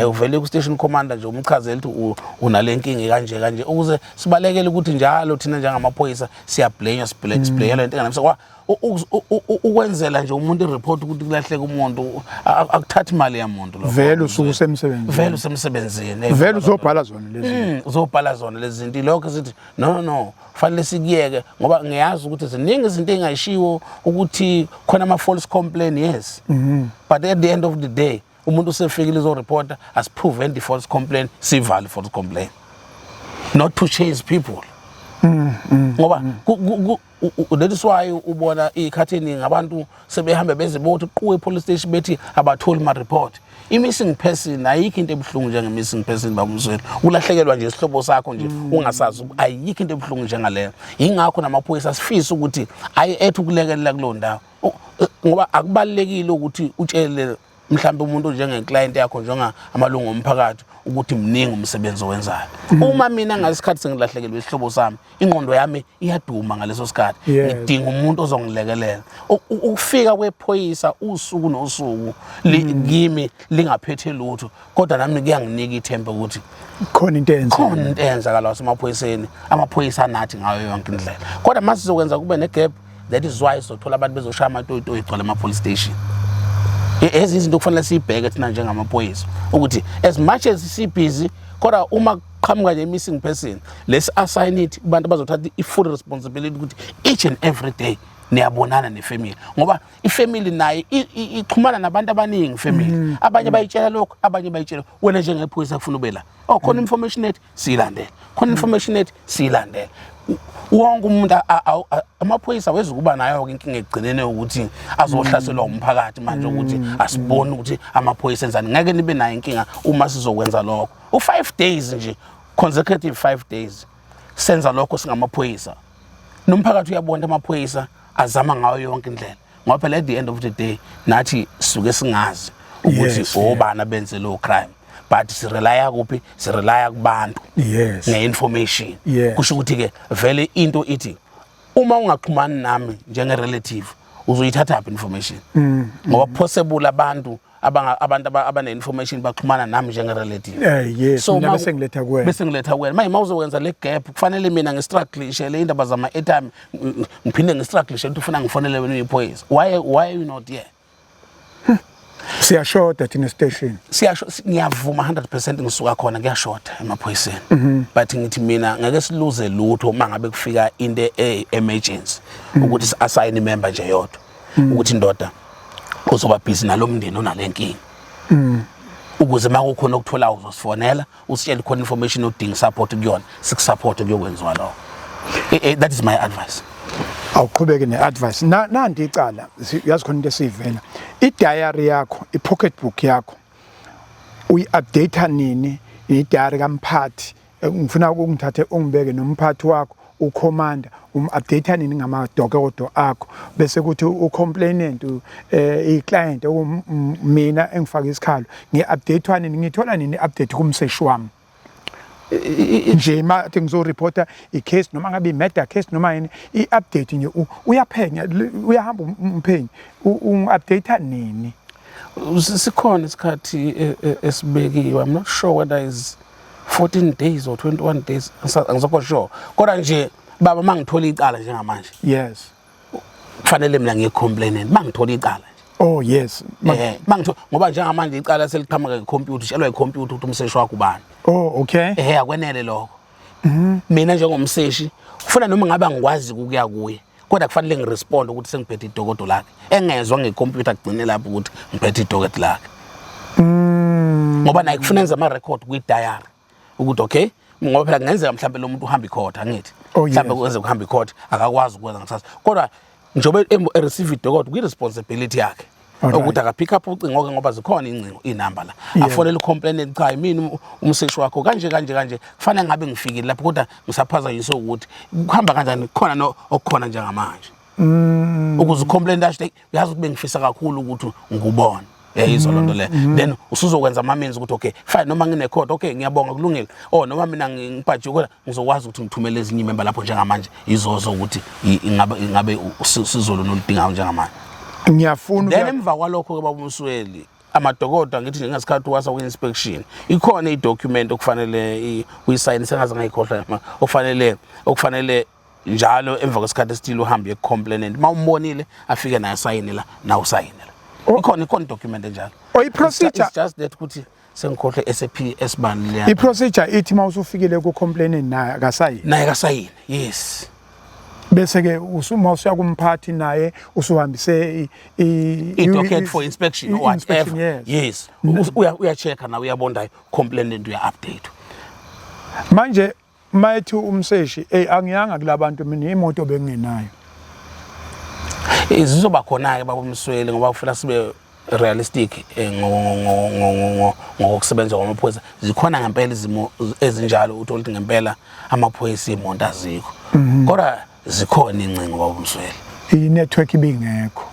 [SPEAKER 2] Uvele ku-station commander nje, umchazele ukuthi unale nkinga kanje kanje, ukuze sibalekele ukuthi njalo thina njengamaphoyisa siyablenywa, siblenyelwa into enganamsa. Ukwenzela nje umuntu ireport ukuthi kulahleka umuntu, akuthathi imali yamuntu lokho.
[SPEAKER 1] Vele usuke usemsebenzini.
[SPEAKER 2] Vele usemsebenzini.
[SPEAKER 1] Vele uzobhala zona lezi.
[SPEAKER 2] Uzobhala zona lezi zinto. Lokho sithi no, no, no, fanele sikuyeke, ngoba ngiyazi ukuthi ziningi izinto ey'ngashiwo ukuthi khona ama-false complaint, yes, but at the end of the day umuntu usefikile uzoreporta, asiprevent i-false complaint, sivale i-false complaint, not to chase people, ngoba that is why ubona iy'khathi eningi abantu sebehambe beze bothi quwe e-police station, bethi abatholi ma-report. I-missing person, ayikho into ebuhlungu njenge-missing person, baba uMsweli. Ulahlekelwa nje isihlobo sakho nje ungasazi, ayikho into ebuhlungu njengaleyo. Yingakho namaphoyisa sifisa ukuthi aye ethi ukulekelela kulowo ndawo, ngoba akubalulekile ukuthi utshele mhlawumbe umuntu njenge-client yakho, njenga amalungu omphakathi, ukuthi mningi umsebenzi owenzayo. Uma mina ngasikhathi sengilahlekelwe isihlobo sami, ingqondo yami iyaduma ngaleso sikhathi. Ngidinga umuntu ozongilekelela. Ukufika kwephoyisa usuku nosuku kimi lingaphethe lutho, kodwa nami kuyanginika ithemba ukuthi
[SPEAKER 1] khona into eyenzeka.
[SPEAKER 2] Khona into eyenzakala wasemaphoyiseni. Amaphoyisa anathi ngayo yonke indlela, kodwa mase sizokwenza kube ne-gap. That is why sizothola abantu bezoshaya amatoyitoyi, egcwala ama-police station. Ezinye izinto kufanele siyibheke thina njengamaphoyisa, ukuthi as much as sibhizi, kodwa uma kuqhamuka nje missing person, let's assign it kubantu abazothatha i-full responsibility ukuthi each and every day niyabonana nefamily, ngoba ifamily naye ixhumana nabantu abaningi. Family abanye bayitshela lokho, abanye bayitshela wena. Njengephoyisa kufuna ube la, oh, khona information ethi siyilandele, khona information ethi siyilandele. Wonke umuntu amaphoyisa wezukuba nayo-ke inkinga ekugcineni ukuthi azohlaselwa umphakathi manje, ukuthi asiboni ukuthi amaphoyisa enzani. Ngeke nibe nayo inkinga uma sizokwenza lokho u-5 days nje, consecutive 5 days senza lokho singamaphoyisa, nomphakathi uyabona amaphoyisa azama ngayo yonke indlela, ngoba phela at the end of the day nathi sisuke singazi ukuthi obani abenze lowo crime, but sirelaya kuphi? Sirelaya kubantu nge-information. Kusho ukuthi-ke vele into ithi uma ungaxhumani nami njenge-relative, uzoyithatha phi information? Ngoba possible abantu abantu abane-information baxhumana nami njenge-relative.
[SPEAKER 1] Yes, mina bese ngiletha kuwena.
[SPEAKER 2] Bese ngiletha kuwena. Manje mawuzokwenza le gap, kufanele mina ngistrugglishe le indaba zama-airtime, ngiphinde ngistrugglishe ukuthi ufuna ngifonele wena uyiphoyisa. Why are you not here?
[SPEAKER 1] Siyashoda thina station.
[SPEAKER 2] Siyasho, ngiyavuma 100%, ngisuka khona, kuyashoda emaphoyiseni. But ngithi mina ngeke siluze lutho uma ngabe kufika into e-emergency ukuthi si-assign member nje yodwa ukuthi indoda uzoba busy nalomndeni onalenkinga. Ukuze uma kukhona okuthola uzosifonela, usitshele khona information odinga support kuyona, sikusupport kuyokwenziwa lokho. That is my advice.
[SPEAKER 1] Awuqhubeke ne-advice. Nanti icala, yazi khona into esiyivela. I-diary yakho, i-pocket book yakho, uyi-update nini? I-diary kamphathi, ngifuna ukungithathe ungibeke nomphathi wakho, ucommander, um-update nini ngamadokodo akho? Bese kuthi u-complainant, i-client, mina engifaka isikhalo, ngi-update nini? Ngithola nini i-update kumseshi wami nje mathi ngizoreporta i-case, noma ngabe i-murder case noma yini, i-update nje, uyaphenya, uyahamba umphenyi, ungi-update nini?
[SPEAKER 2] Sikhona isikhathi esibekiwe. I'm not sure whether is 14 days or 21 days, angisakho sure, kodwa nje baba, mangithola icala njengamanje, kufanele mina ngiye-complainant mangithola icala nje.
[SPEAKER 1] Oh yes.
[SPEAKER 2] Mangithola, ngoba njengamanje icala seliqhamuka ngekhompyutha, utshelwa ikhompyutha ukuthi umseshi wakho ubani.
[SPEAKER 1] Oh, okay.
[SPEAKER 2] Akwenele lokho. Mina njengomseshi kufana noma ngabe angikwazi ukuya kuye, kodwa kufanele ngirespond ukuthi sengiphethe idokodo lakhe, engezwa ngekhompyutha, kugcine lapho ukuthi ngiphethe idocket lakhe, ngoba naye kufuna enze ama-record kwi-diary ukuthi okay, ngoba phela kungenzeka mhlawumbe lo muntu uhamba icourt, angithi?
[SPEAKER 1] Oh, yes.
[SPEAKER 2] Mhlawumbe kwenze kuhamba icourt, akakwazi ukwenza ngisasa, kodwa njengoba e-receive idocket, kwi-responsibility yakhe ukuthi akapick up ucingo-ke, ngoba zikhona ingcingo, iy'namba la, afonele u-complainant, cha, yimina umseshi wakho kanje kanje kanje, kufanele ngabe ngifikile lapho, kodwa ngisaphazanyiswe ukuthi kuhamba kanjani, khona no okukhona njengamanje, ukuze ucomplainant asho, "Hey, uyazi ukuthi bengifisa kakhulu ukuthi ngikubone." Yayizwa loo nto leyo? Then usuzokwenza ama-means ukuthi okay, fine, noma ngine-court, okay, ngiyabonga, kulungile, oh, noma mina ngibhajiwe, kodwa ngizokwazi ukuthi ngithumele ezinye imember lapho njengamanje, izozo ukuthi ingabe usizo lona oludingayo njengamanje.
[SPEAKER 1] Ngiyafuna
[SPEAKER 2] Then emva kwalokho-ke, baba uMsweli, amadokodo, angithi njengesikhathi wasa kwi-inspection, ikhona i-document okufanele uyisayine, sengaze ngayikhohlwa, okufanele njalo emva kwesikhathi esithile uhambe uye ku-complainant, uma umbonile afike naye asayine la, nawe usayine la. Ikhona idocument enjalo.
[SPEAKER 1] Oh, i-procedure.
[SPEAKER 2] It's just that ukuthi sengikhohlwe SAP esibani leya.
[SPEAKER 1] I-procedure ithi uma usufikile ku-complainant naye akasayini?
[SPEAKER 2] Naye kasayine, yes.
[SPEAKER 1] Bese ke usuma usuya kumphathi, naye usuhambise
[SPEAKER 2] i-docket for inspection or
[SPEAKER 1] inspection,
[SPEAKER 2] whatever.
[SPEAKER 1] Yes.
[SPEAKER 2] Yes, uya-check-a nawe, uyabona, complainant uya-update.
[SPEAKER 1] Manje mayethi umseshi, hey, angiyanga kulabantu mina, imoto bengingenayo.
[SPEAKER 2] Zizoba khona-ke, baba uMsweli, ngoba kufuna sibe realistic ngokusebenza kwamaphoyisa. Zikhona ngempela izimo ezinjalo, uthola ukuthi ngempela amaphoyisa iy'moto azikho, kodwa zikhona iy'ncingo, baba uMsweli.
[SPEAKER 1] I-network ibingekho.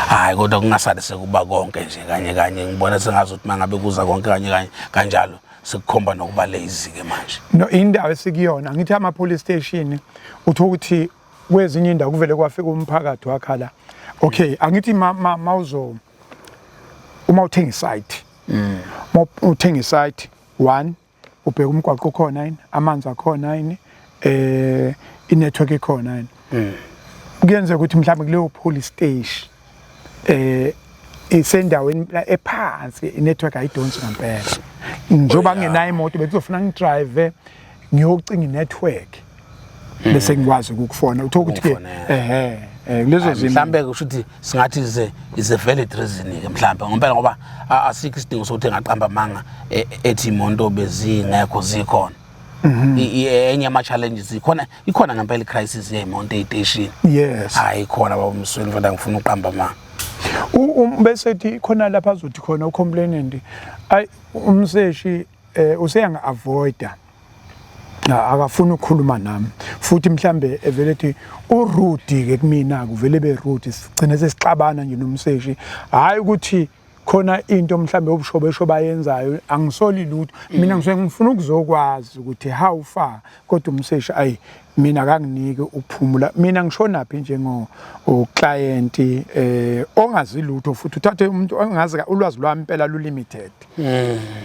[SPEAKER 2] Hayi, kodwa kungasale sekuba konke nje kanye kanye, ngibona sengazi ukuthi mangabe kuza konke kanye kanye kanjalo, sekukhomba nokuba lazy-ke manje.
[SPEAKER 1] No, indawo esikuyona, ngithi ama police station, utho ukuthi kwezinye indawo kuvele kwafika umphakathi wakhala. Okay, angithi ma mawuzo uma uthenga isite, uma uthenga isite one, ubheka umgwaqo ukhona yini, amanzi akhona yini, i-network ikhona yini. Kuyenzeka ukuthi mhlawumbe kuleyo police station isendaweni ephansi, i-network ayidonsi ngempela. Njengoba ngenayo imoto, bekuzofuna ngidrive ngiyocinga i-network bese ngikwazi ukukufona. Uthola ukuthi ke
[SPEAKER 2] Ukufonela.
[SPEAKER 1] ehe kulezo zimo.
[SPEAKER 2] Mhlambe kusho ukuthi singathi is a valid reason ke mhlambe ngompela, ngoba asikho isidingo sokuthi engaqamba amanga ethi imoto bezingekho, zikhona. Enye ama challenges ikhona, ikhona ngempela i-crisis yeyimonto ey'teshini. Hayi, ikhona, baba uMsweli, mfana, ngifuna uqamba amanga.
[SPEAKER 1] Bese thi khona lapha azothi khona ucomplainant, ay, umseshi useyanga avoida, akafuni ukukhuluma nami, futhi mhlambe evele ethi urude ke kumina, kuvele be rude, sigcine sesixabana nje nomseshi, hayi ukuthi. Khona into mhlambe obushobesho bayenzayo, angisoli lutho mina, ngisuke ngifuna ukuzokwazi ukuthi how far, kodwa umseshi ayi mina akanginiki ukuphumula. Mina ngishonaphi njengo client ongazi lutho, futhi uthathe umuntu ongazi, ulwazi lwami impela lu limited.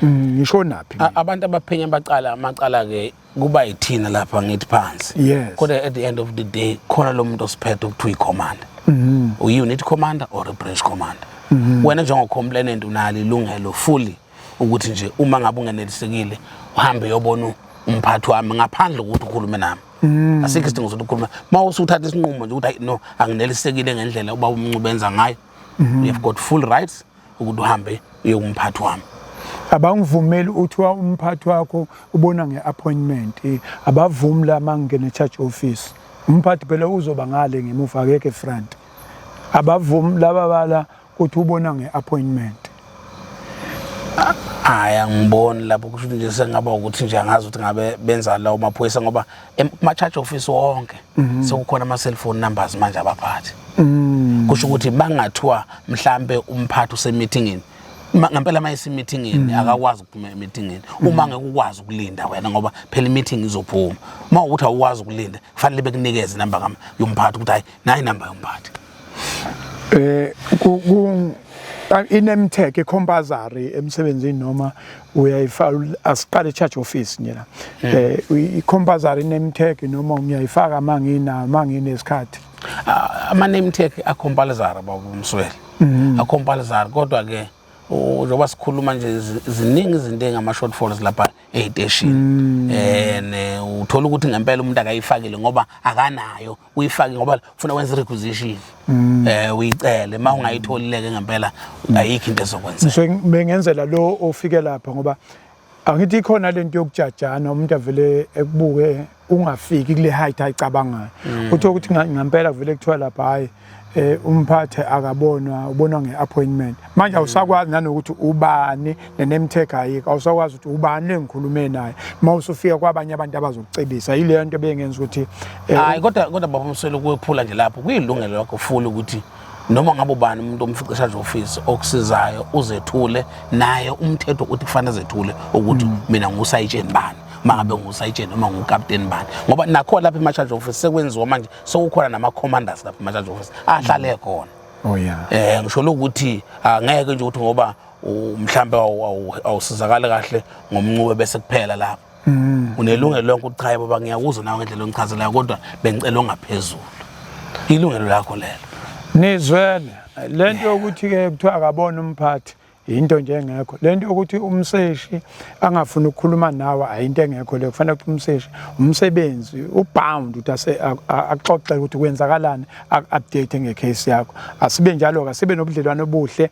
[SPEAKER 1] Ngishonaphi mina?
[SPEAKER 2] Abantu abaphenya abacala amacala ke kuba yithina lapha ngithi phansi. Kodwa at the end of the day khona lo muntu osiphethe okuthiwa i-commander, uyi-unit commander or a branch commander. Wena njengo-complainant unalo ilungelo fully ukuthi nje uma ngabe ungenelisekile uhambe uyobona umphathi wami ngaphandle kokuthi ukhulume nami. Asikho isidingo sokuthi ukhulume. Uma usuthatha isinqumo nje ukuthi hayi no, anginelisekile ngendlela ubaba uMncube enza ngayo, you have got full rights ukuthi uhambe uye kumphathi wami.
[SPEAKER 1] Abangivumeli, uthiwa umphathi wakho ubona nge-appointment. Abavumi la mangingena e-charge office, umphathi phela uzoba ngale ngemuva, akekho e-front. Abavumi laba bala kuthi ubona nge-appointment.
[SPEAKER 2] Hayi, angiboni lapho. Kusho ukuthi nje sengaba ukuthi nje angazi ukuthi ngabe benza lawo maphoyisa, ngoba kuma-charge office wonke sekukhona ama-cellphone numbers manje abaphathi. Kusho ukuthi bangathiwa mhlambe umphathi usemeetingini, ngempela uma esemeetingini akakwazi ukuphuma emeetingini uma ngeke ukwazi ukulinda wena, ngoba phela i-meeting izophuma. Uma ukuthi awukwazi ukulinda, kufanele bekunikeze inamba yomphathi ukuthi hayi, nayi inamba yomphathi.
[SPEAKER 1] Ku ku i-name tag i-compulsory emsebenzini noma uyayifaka? Asiqale charge office nje la. I-compulsory name tag noma ngiyayifaka manginayo manginesikhathi?
[SPEAKER 2] Ah, ama-name tag a-compulsory, baba uMswele, a-compulsory, kodwa ke njengoba sikhuluma nje ziningi izinto ey'ngama-shortfalls lapha ey'teshini. Ne uthola ukuthi ngempela umuntu akayifakile ngoba akanayo, uyifake ngoba ufuna wenza i-requisition, uyicele. Uma ungayitholile-ke ngempela ayikho into ezokwenzeka.
[SPEAKER 1] Ngisuke bengenzela lo ofike lapha, ngoba angithi ikhona lento yokujajana, umuntu avele ekubuke ungafiki kule height ayicabangayo. Uthe ukuthi ngempela kuvele kuthiwa lapha hayi, umphathi akabonwa, ubonwa ngeappointment. Manje awusakwazi nanokuthi ubani, ne-name tag ayikho, awusakwazi ukuthi ubani engikhulume naye uma usufika kwabanye abantu abazokucebisa. Yileyo nto ebengenza ukuthi
[SPEAKER 2] Hayi, kodwa baba uMswele, ukwephula nje lapho kuyilungelo lakho full ukuthi noma ngabe ubani umuntu omfica charge office okusizayo uzethule naye. Umthetho uthi kufanele zethule ukuthi mina ngusayitsheni bani, uma ngabe ngusayitsheni noma ngukapteni bani, ngoba nakhona lapha ema-charge office sekwenziwa manje, sekukhona nama-commanders lapha ema-charge office ahlale khona. Ngisho ukuthi angeke nje ukuthi ngoba mhlambe awusizakali kahle ngoMncube bese kuphela lapho. Unelungelo lonke ukuthi cha baba, ngiyakuzwa nawe ngendlela ongichazelayo, kodwa bengicela ongaphezulu. Ilungelo lakho lelo.
[SPEAKER 1] Nizwele lento yokuthi ke kuthiwa akabona umphathi, into nje engekho. Lento yokuthi umseshi angafuni ukukhuluma nawe, ayinto engekho leyo. Kufanele ukuthi umseshi umsebenzi ubound ukuthi ase axoxe ukuthi kwenzakalani, aku-update ngecase yakho. Asibe njalo ke, sibe nobudlelwano obuhle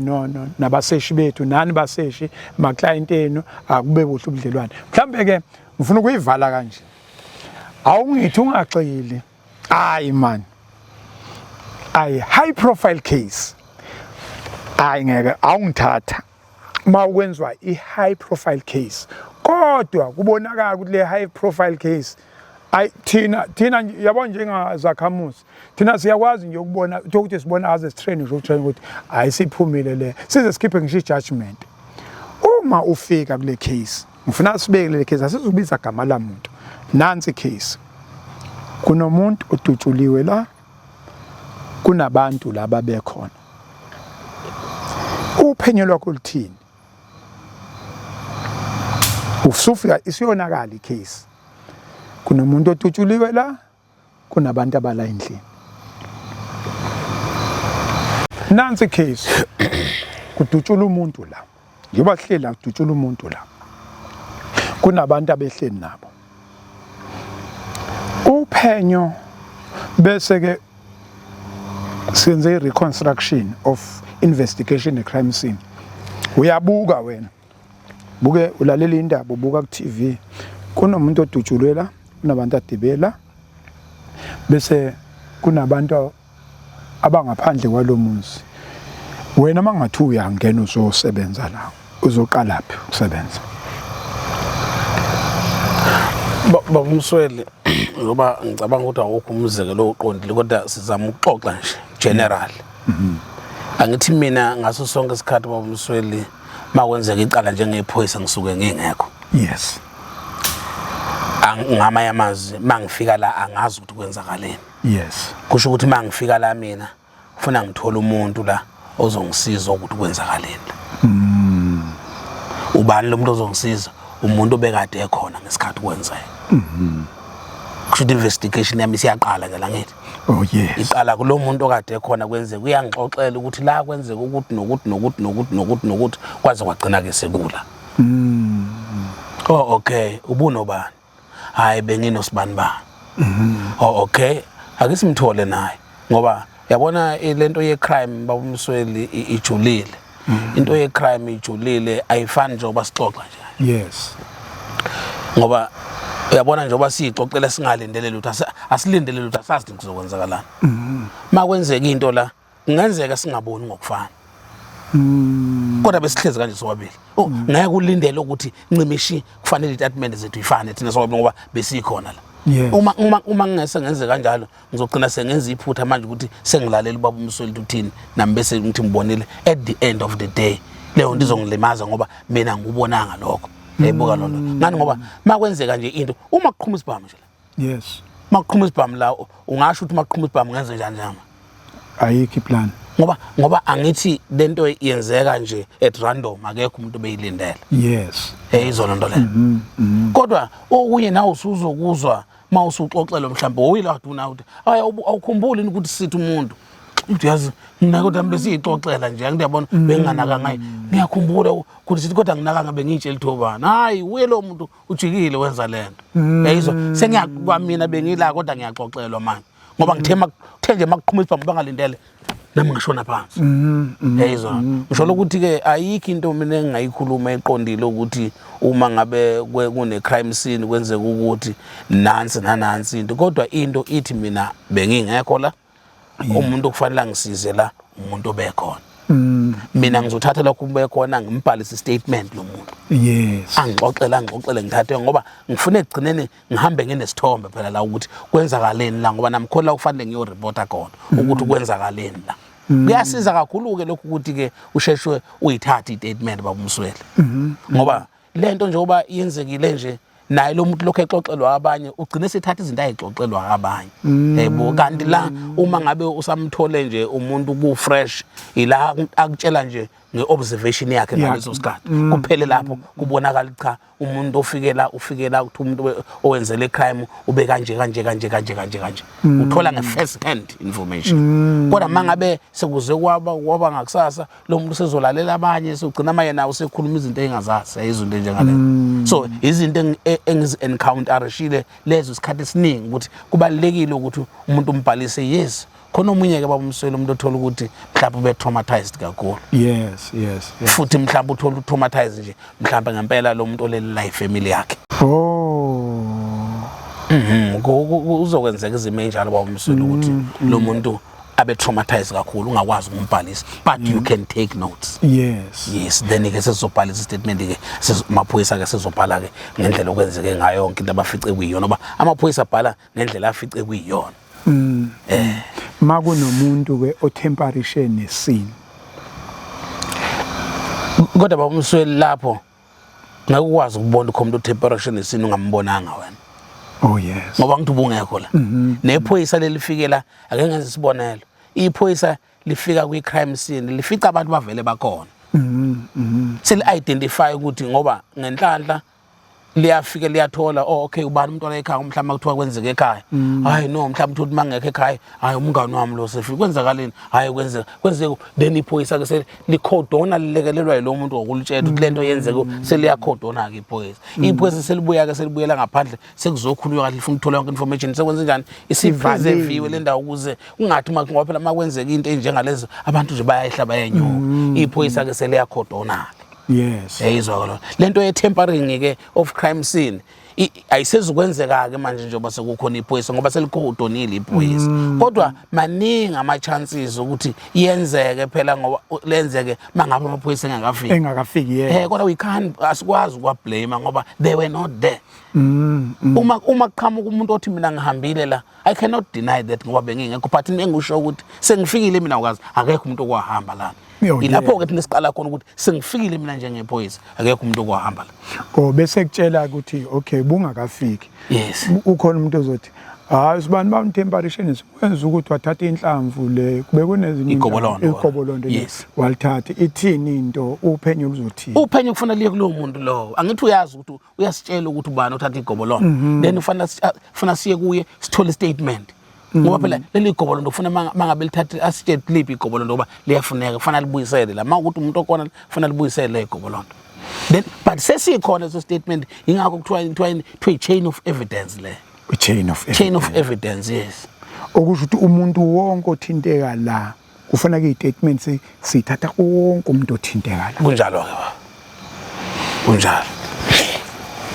[SPEAKER 1] no nabaseshi bethu, nani baseshi, ma-client enu, akube kuhle ubudlelwane. Mhlambe ke ngifuna ukuyivala kanje, awungithi ungagxili, hayi man, ayi high profile case, hayi ngeke awungithatha uma ukwenziwa i-high profile case, kodwa kubonakala ukuthi le high profile case ayi thina yabo, njengazakhamuzi thina siyakwazi nje ukubona ukuthi sibona aze sitrain nje ukutrain ukuthi ayisiphumile le, size sikhiphe ngisho i-judgment. Uma ufika kule case, ngifuna sibeke le case, asizukubiza gama lamuntu. Nansi case, kunomuntu odutshuliwe la, kunabantu laba bekhona, uphenyo lwakho luthini? Usufika isiyonakala icase, kunomuntu odutshuliwe la, kunabantu abala endlini. Nansi case, kudutshula umuntu la, njengoba sihleli la, kudutshula umuntu la, kunabantu abehleli nabo. Uphenyo bese ke senze i-reconstruction of investigation, a crime scene. Uyabuka wena, buke ulalela indaba, ubuka ku-TV, kunomuntu odutshulwe la, kunabantu adibela, bese kunabantu abangaphandle kwalo muzi. Wena mangathi uyangena uzosebenza la, uzoqalaphi ukusebenza?
[SPEAKER 2] Baba uMswele, ngoba ngicabanga ukuthi awukho umzekelo oqondile, kodwa sizama ukuxoxa nje general. Angithi mina ngaso sonke isikhathi baba Msweli makwenzeka icala njengephoyisa ngisuke ngingekho.
[SPEAKER 1] Yes.
[SPEAKER 2] Ngamanye amazwi mangifika la angazi ukuthi kwenzakaleni.
[SPEAKER 1] Yes.
[SPEAKER 2] Kusho ukuthi mangifika la mina kufuna ngithole umuntu la ozongisiza ukuthi kwenzakaleni la. Ubani lo muntu ozongisiza? Umuntu obekade ekhona ngesikhathi kwenzeka. Kusho ukuthi investigation yami isiyaqala ke la ngithi.
[SPEAKER 1] Oh yes.
[SPEAKER 2] Iqala kulo muntu okade ekhona kwenzeka uyangixoxela ukuthi la kwenzeka ukuthi nokuthi nokuthi nokuthi nokuthi nokuthi kwaze kwagcina ke sekula. Oh okay, ubunobani? Hayi benginosibani bani. Oh okay, ake simthole naye ngoba yabona lento ye crime baba uMsweli ijulile. Into ye crime ijulile ayifani njengoba sixoxa nje.
[SPEAKER 1] Yes.
[SPEAKER 2] Ngoba uyabona njengoba siyixoxela singalindele lutho asilindele lutho asazi ukuthi kuzokwenzakalani. Makwenzeka into la kungenzeka singaboni ngokufana. Kodwa besihlezi kanje sobabili. Oh, ngeke ulindele ukuthi ncimishi kufanele itatimende zethu ifane thina sobabili ngoba besikhona la.
[SPEAKER 1] Yes.
[SPEAKER 2] Uma ngingese ngenze kanjalo ngizogcina sengenza iphutha manje ukuthi sengilalela ubaba uMsweli uthini nami bese ngithi ngibonile at the end of the day leyo nto izongilimaza ngoba mina ngikubonanga lokho. Yayibuka loo nto. Ngani ngoba makwenzeka nje into uma kuqhuma isibhamu nje la.
[SPEAKER 1] Yes.
[SPEAKER 2] Makuqhuma isibhamu la ungasho ukuthi makuqhuma isibhamu ngenze njani njani.
[SPEAKER 1] Ayikho iplan.
[SPEAKER 2] Ngoba angithi lento yenzeka nje at random akekho umuntu obeyilindele.
[SPEAKER 1] Yes.
[SPEAKER 2] Izolo nto leyo. Kodwa okunye nawe usuzokuzwa mawusuxoxela mhlawumbe oyila duna uthi ay awukhumbuli ukuthi sithi umuntu uthi yazi mina kodwa besiyixoxela nje angiyabona benginganaka ngaye ngiyakhumbula ukuthi sithi kodwa nginakanga bengiyitshela ithobana hayi uye lo muntu ujikile wenza lento yayizwa sengiyakwamina bengila kodwa ngiyaxoxelwa manje ngoba ngithe makuthe nje makuqhuma isibhamu bangalindele nami ngashona phansi. Yayizwa ngisho ukuthi ke ayikho into mina engingayikhuluma eqondile ukuthi uma ngabe kune crime scene kwenzeka ukuthi nansi nanansi into kodwa into ithi mina bengingekho la umuntu okufanele angisize la umuntu obekhona. Mina ngizothatha lokho ubekhona ngimbhalise statement lo muntu.
[SPEAKER 1] Yes.
[SPEAKER 2] Angixoxele ngithathe ngoba ngifuna ekugcineni ngihambe nginesithombe phela la ukuthi kwenzakaleni la ngoba nami khona la kufanele ngiyoreporta khona ukuthi kwenzakaleni la. Kuyasiza kakhulu ke lokhu ukuthi ke usheshwe uyithathe i-statement baba uMsweli. Ngoba lento njengoba yenzekile nje naye lo muntu lokho exoxelwa abanye ugcine sethatha izinto ayixoxelwa abanye. Yebo kanti la uma ngabe usamthole nje umuntu ku fresh ila akutshela nje ngeobservation yakhe ngaleso sikhathi kuphele lapho kubonakala cha umuntu ofikela ufikela ukuthi umuntu owenzele crime ube kanje kanje kanje kanje kanje kanje uthola nge first hand information. Kodwa mangabe sekuze kwaba ngakusasa lo muntu sezolalela abanye sogcina maye nawo sekhuluma izinto engazazi izinto enjengalezo. So izinto engizi encounterishile lezo isikhathi esiningi ukuthi kubalekile ukuthi umuntu umbhalise. Yes, khona omunye ke baba uMsweli umuntu othola ukuthi mhlawumbe ube traumatized kakhulu.
[SPEAKER 1] Yes, yes, yes.
[SPEAKER 2] Futhi mhlawumbe uthola utraumatized nje mhlawumbe ngempela lo muntu olele la ifamily yakhe.
[SPEAKER 1] Oh.
[SPEAKER 2] Uzokwenzeka izimo enjalo baba uMsweli ukuthi lo muntu abe traumatized kakhulu ungakwazi ukumbhalisa but you can take notes.
[SPEAKER 1] Yes.
[SPEAKER 2] Yes, then ke sesizobhalisa istatement ke amaphoyisa ke sezobhala ke ngendlela okwenzeke ngayo yonke into abafice kuyiyona ngoba amaphoyisa abhala ngendlela afice kuyiyona.
[SPEAKER 1] Makunomuntu ke otemperishe nescene.
[SPEAKER 2] Kodwa baba uMsweli lapho ngeke ukwazi ukubona umuntu otemperishe nescene ungambonanga wena.
[SPEAKER 1] Oh yes.
[SPEAKER 2] Ngoba ngithi ubungekho la. Nephoyisa lelifike la ake ngenze isibonelo. Iphoyisa lifika kwi crime scene lifica abantu bavele bakhona. Seli identify ukuthi ngoba ngenhlanhla liyafika liyathola oh okay ubani umntwana ekhaya mhlawumbe kuthiwa kwenzeke ekhaya. Hayi no mhlawumbe uthi mangekho ekhaya hayi umngani wami lo sefika kwenzakaleni hayi kwenzeka then iphoyisa ke selikhodona lilekelelwa yilo muntu ngokulitshela ukuthi lento yenzeke seliyakhodona ke iphoyisa. Iphoyisa selibuya ke selibuyela ngaphandle sekuzokhulunywa kahle lifuna ukuthola yonke information sekwenze njani isipreserviwe le ndawo ukuze kungathi ngoba phela makwenzeka into enjengalezo abantu nje bayayihla bayenyuka. Iphoyisa ke seliyakhodona ke.
[SPEAKER 1] Yes.
[SPEAKER 2] Yayizwa ke lento ye tempering ke of crime scene. Ayisezukwenzeka ke manje njengoba sekukhona iphoyisa, ngoba selikhona iphoyisa. Kodwa maningi ama chances ukuthi yenzeke phela, ngoba lenzeke mangabe amaphoyisa engakafiki.
[SPEAKER 1] Engakafiki, yena.
[SPEAKER 2] Kodwa we can't, asikwazi ukuwa-blame ngoba they were not there. Uma kuqhamuka umuntu othi mina ngihambile la, I cannot deny that ngoba bengingekho, but engisho ukuthi sengifikile mina ukazi akekho umuntu okwahamba lana. Ilapho ke thina siqala khona ukuthi sengifikile mina njengephoyisa, akekho umuntu okwahamba la.
[SPEAKER 1] Oh, bese kutshela ukuthi okay, bungakafiki.
[SPEAKER 2] Yes.
[SPEAKER 1] Ukhona umuntu ozothi hayi, sibani bamtemperation wenza ukuthi wathatha inhlamvu le kube kunezinye.
[SPEAKER 2] Igobolondo.
[SPEAKER 1] Igobolondo. Walithatha, ithini into, uphenyo luzothini?
[SPEAKER 2] Uphenyo kufanele liye kulowo muntu lowo. Angithi uyazi ukuthi uyasitshela ukuthi ubani othatha igobolondo, then ufanele funa siye kuye sithole statement, ngoba phela leli gobolondo kufuna mangabe lithathe asitshele liphi igobolondo, ngoba liyafuneka, kufanele libuyisele la uma ukuthi umuntu okhona kufanele libuyisele igobolondo. Then but sesikhona leso statement, ingakho kuthiwa i-chain of evidence le.
[SPEAKER 1] I-chain of
[SPEAKER 2] Chain of evidence, yes.
[SPEAKER 1] Okusho ukuthi umuntu wonke othinteka la kufanele i-statement sithatha wonke umuntu othinteka la.
[SPEAKER 2] Kunjalo-ke baba, kunjalo.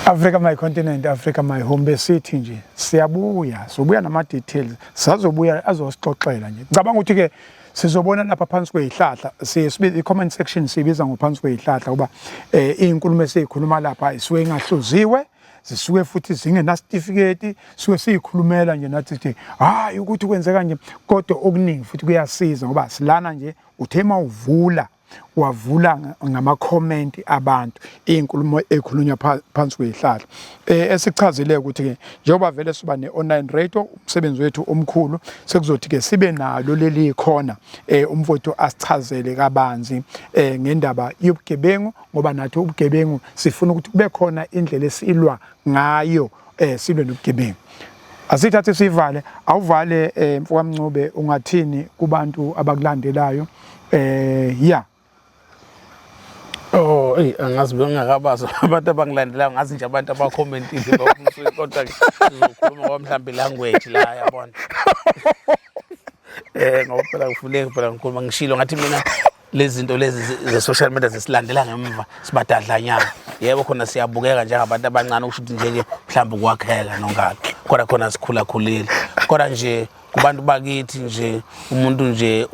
[SPEAKER 1] Africa my continent, Africa my home. Besithi nje siyabuya, sobuya nama details, sazobuya azosixoxela nje. Ngicabanga ukuthi ke sizobona lapha phansi kwezihlahla, siye i-comment section sibiza ngophansi kwezihlahla, kuba izinkulumo esizikhuluma lapha isuke ingahluziwe, zisuke futhi zingenasitifiketi, suke siyikhulumela nje nathi sithi hayi ukuthi kwenzeka nje, kodwa okuningi futhi kuyasiza ngoba silana nje uthe mawuvula wavula ngama-comment abantu, iy'nkulumo ey'khulunywa phansi kwey'hlahla. Esichazile ukuthi-ke njengoba vele siba ne-online radio, umsebenzi wethu omkhulu sekuzothi-ke sibe nalo leli khona umfowethu asichazele kabanzi ngendaba yobugebengu, ngoba nathi ubugebengu sifuna ukuthi kube khona indlela esilwa ngayo, silwe nobugebengu. Asithathe sivale, awuvale mfoka Mncube, ungathini kubantu abakulandelayo ya?
[SPEAKER 2] Oh, eyi, angazi, bengingakabazi abantu abangilandelayo, ngazi nje abantu abakhomentile, kodwa ke sizokhuluma ngoba mhlawumbe language la, yabona. Ngoba phela kufuneka phela ngikhuluma, ngishilo ngathi mina lezi zinto lezi ze-social media zisilandela ngemva, sibadadlanyana. Yebo, khona siyabukeka njengabantu abancane, okusho ukuthi nje-ke mhlawumbe ukwakheka nongalo, kodwa khona sikhula khulile. Kodwa nje kubantu bakithi nje, umuntu nje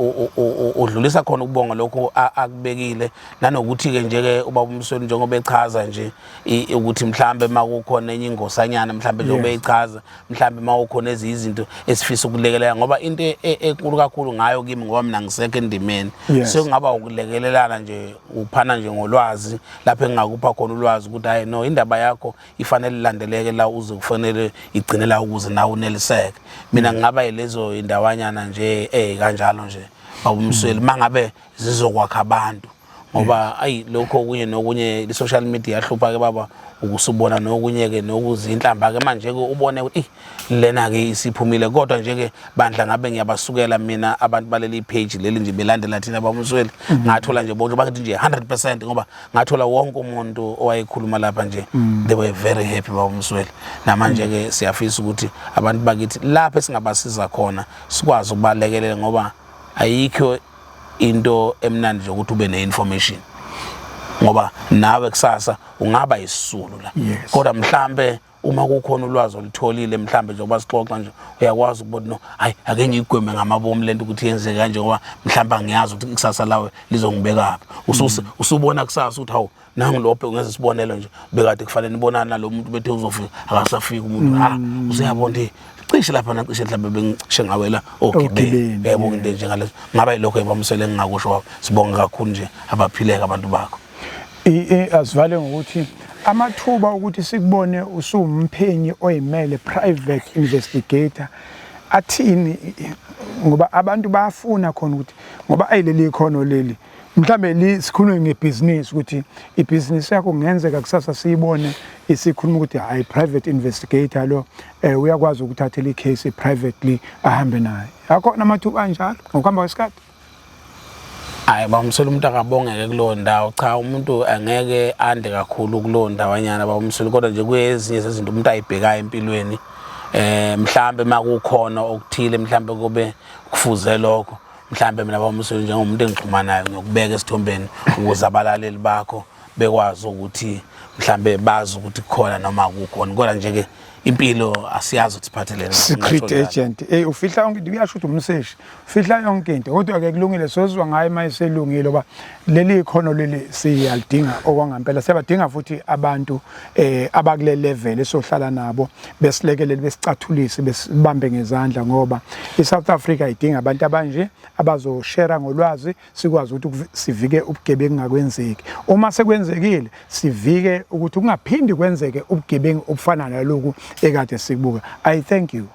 [SPEAKER 2] udlulisa khona ukubonga lokho akubekile, nanokuthi-ke nje-ke ubaba uMsweli njengoba echaza nje ukuthi mhlambe uma kukhona enye ingosanyana mhlambe njengoba echaza, mhlambe uma kukhona ezinye izinto esifisa ukulekelela, ngoba into enkulu kakhulu ngayo kimi, ngoba mina ngisekho endimeni, sekungaba ukulekelelana nje, uphana nje ngolwazi lapho engingakupha khona ulwazi ukuthi hayi no, indaba yakho ifanele ilandeleke la, uze kufanele igcine la ukuze nawe uneliseke. Mina ngingaba yilezo indawanyana nje kanjalo nje, baba uMsweli, mangabe zizokwakha abantu, ngoba ayi lokho okunye nokunye i-social media yahlupha ke baba, ukusubona nokunye ke nokuzinhlamba ke manje ke ubone ukuthi lena ke isiphumile. Kodwa nje ke bandla, ngabe ngiyabasukela mina abantu baleli page leli nje belandela thina baMsweli, ngathola nje bonke bakithi nje 100%, ngoba ngathola wonke umuntu owayekhuluma lapha nje, they were very happy, baMsweli. Namanje ke siyafisa ukuthi abantu bakithi lapha esingabasiza khona sikwazi ukubalekelela, ngoba ayikho into emnandi nje ukuthi ube ne-information, ngoba nawe kusasa ungaba isisulu la. Kodwa mhlambe uma kukhona ulwazi olutholile, mhlambe njengoba sixoxa nje, uyakwazi ukubona, no, hayi, ake ngiyigweme ngamabomu lento ukuthi yenzeke kanje, ngoba mhlambe angiyazi ukuthi ikusasa lawe lizongibekaphi. Usubona kusasa ukuthi hawu, nangu lo bheke, ngenza isibonelo nje, bekade kufanele nibonane nalo muntu, bethe uzofika, akasafika umuntu, ah, usuyabona ukuthi cishe lapha nacishe mhlawumbe bengicishe ngawela ogibeni.
[SPEAKER 1] Ogibeni,
[SPEAKER 2] yebo, into enjengalezo ngaba yilokho ebaMsweli engingakusho baba. Sibonga kakhulu nje, abaphileke abantu bakho.
[SPEAKER 1] Asivale ngokuthi amathuba ukuthi sikubone usuwumphenyi oyimele, private investigator, athini? Ngoba abantu bayafuna khona ukuthi ngoba ayileli ikhono leli mhlambe li sikhulume ngebhizinisi, ukuthi ibhizinisi yakho kungenzeka kusasa siyibone isikhuluma ukuthi hayi, private investigator lo uyakwazi ukuthathela i-case privately ahambe naye. Akhona amathuba anjalo ngokuhamba kwesikhathi?
[SPEAKER 2] Hayi baMsweli, umuntu akabongeke kulowo ndawo. Cha, umuntu angeke ande kakhulu kulowo ndawanyana, baMsweli, kodwa nje kuyezinye zezinto umuntu ayibhekayo empilweni. Mhlambe makukhona okuthile, mhlambe kube kufuze lokho, mhlambe mina baMsweli njengomuntu engixhumanayo ngiyokubeka esithombeni ukuze abalaleli bakho Bekwazi ukuthi mhlambe bazi ukuthi kukhona noma akukhona, kodwa nje ke impilo asiyazi ukuthi iphathelene.
[SPEAKER 1] Secret agent, hey, ufihla yonke into. Uyasho ukuthi umseshi ufihla yonke into, kodwa ke kulungile, sozwa ngaye uma eselungile, ngoba leli khono leli siyalidinga okwangampela. Siyabadinga futhi abantu abakule level esohlala nabo, besilekelele, besicathulise, besibambe ngezandla, ngoba iSouth Africa idinga abantu abanje abazoshare ngolwazi, sikwazi ukuthi sivike ubugebengu ngakwenzeki. Uma sekwenzekile, sivike ukuthi kungaphindi kwenzeke ubugebengu obufana naloku ekade sikubuka. I thank you.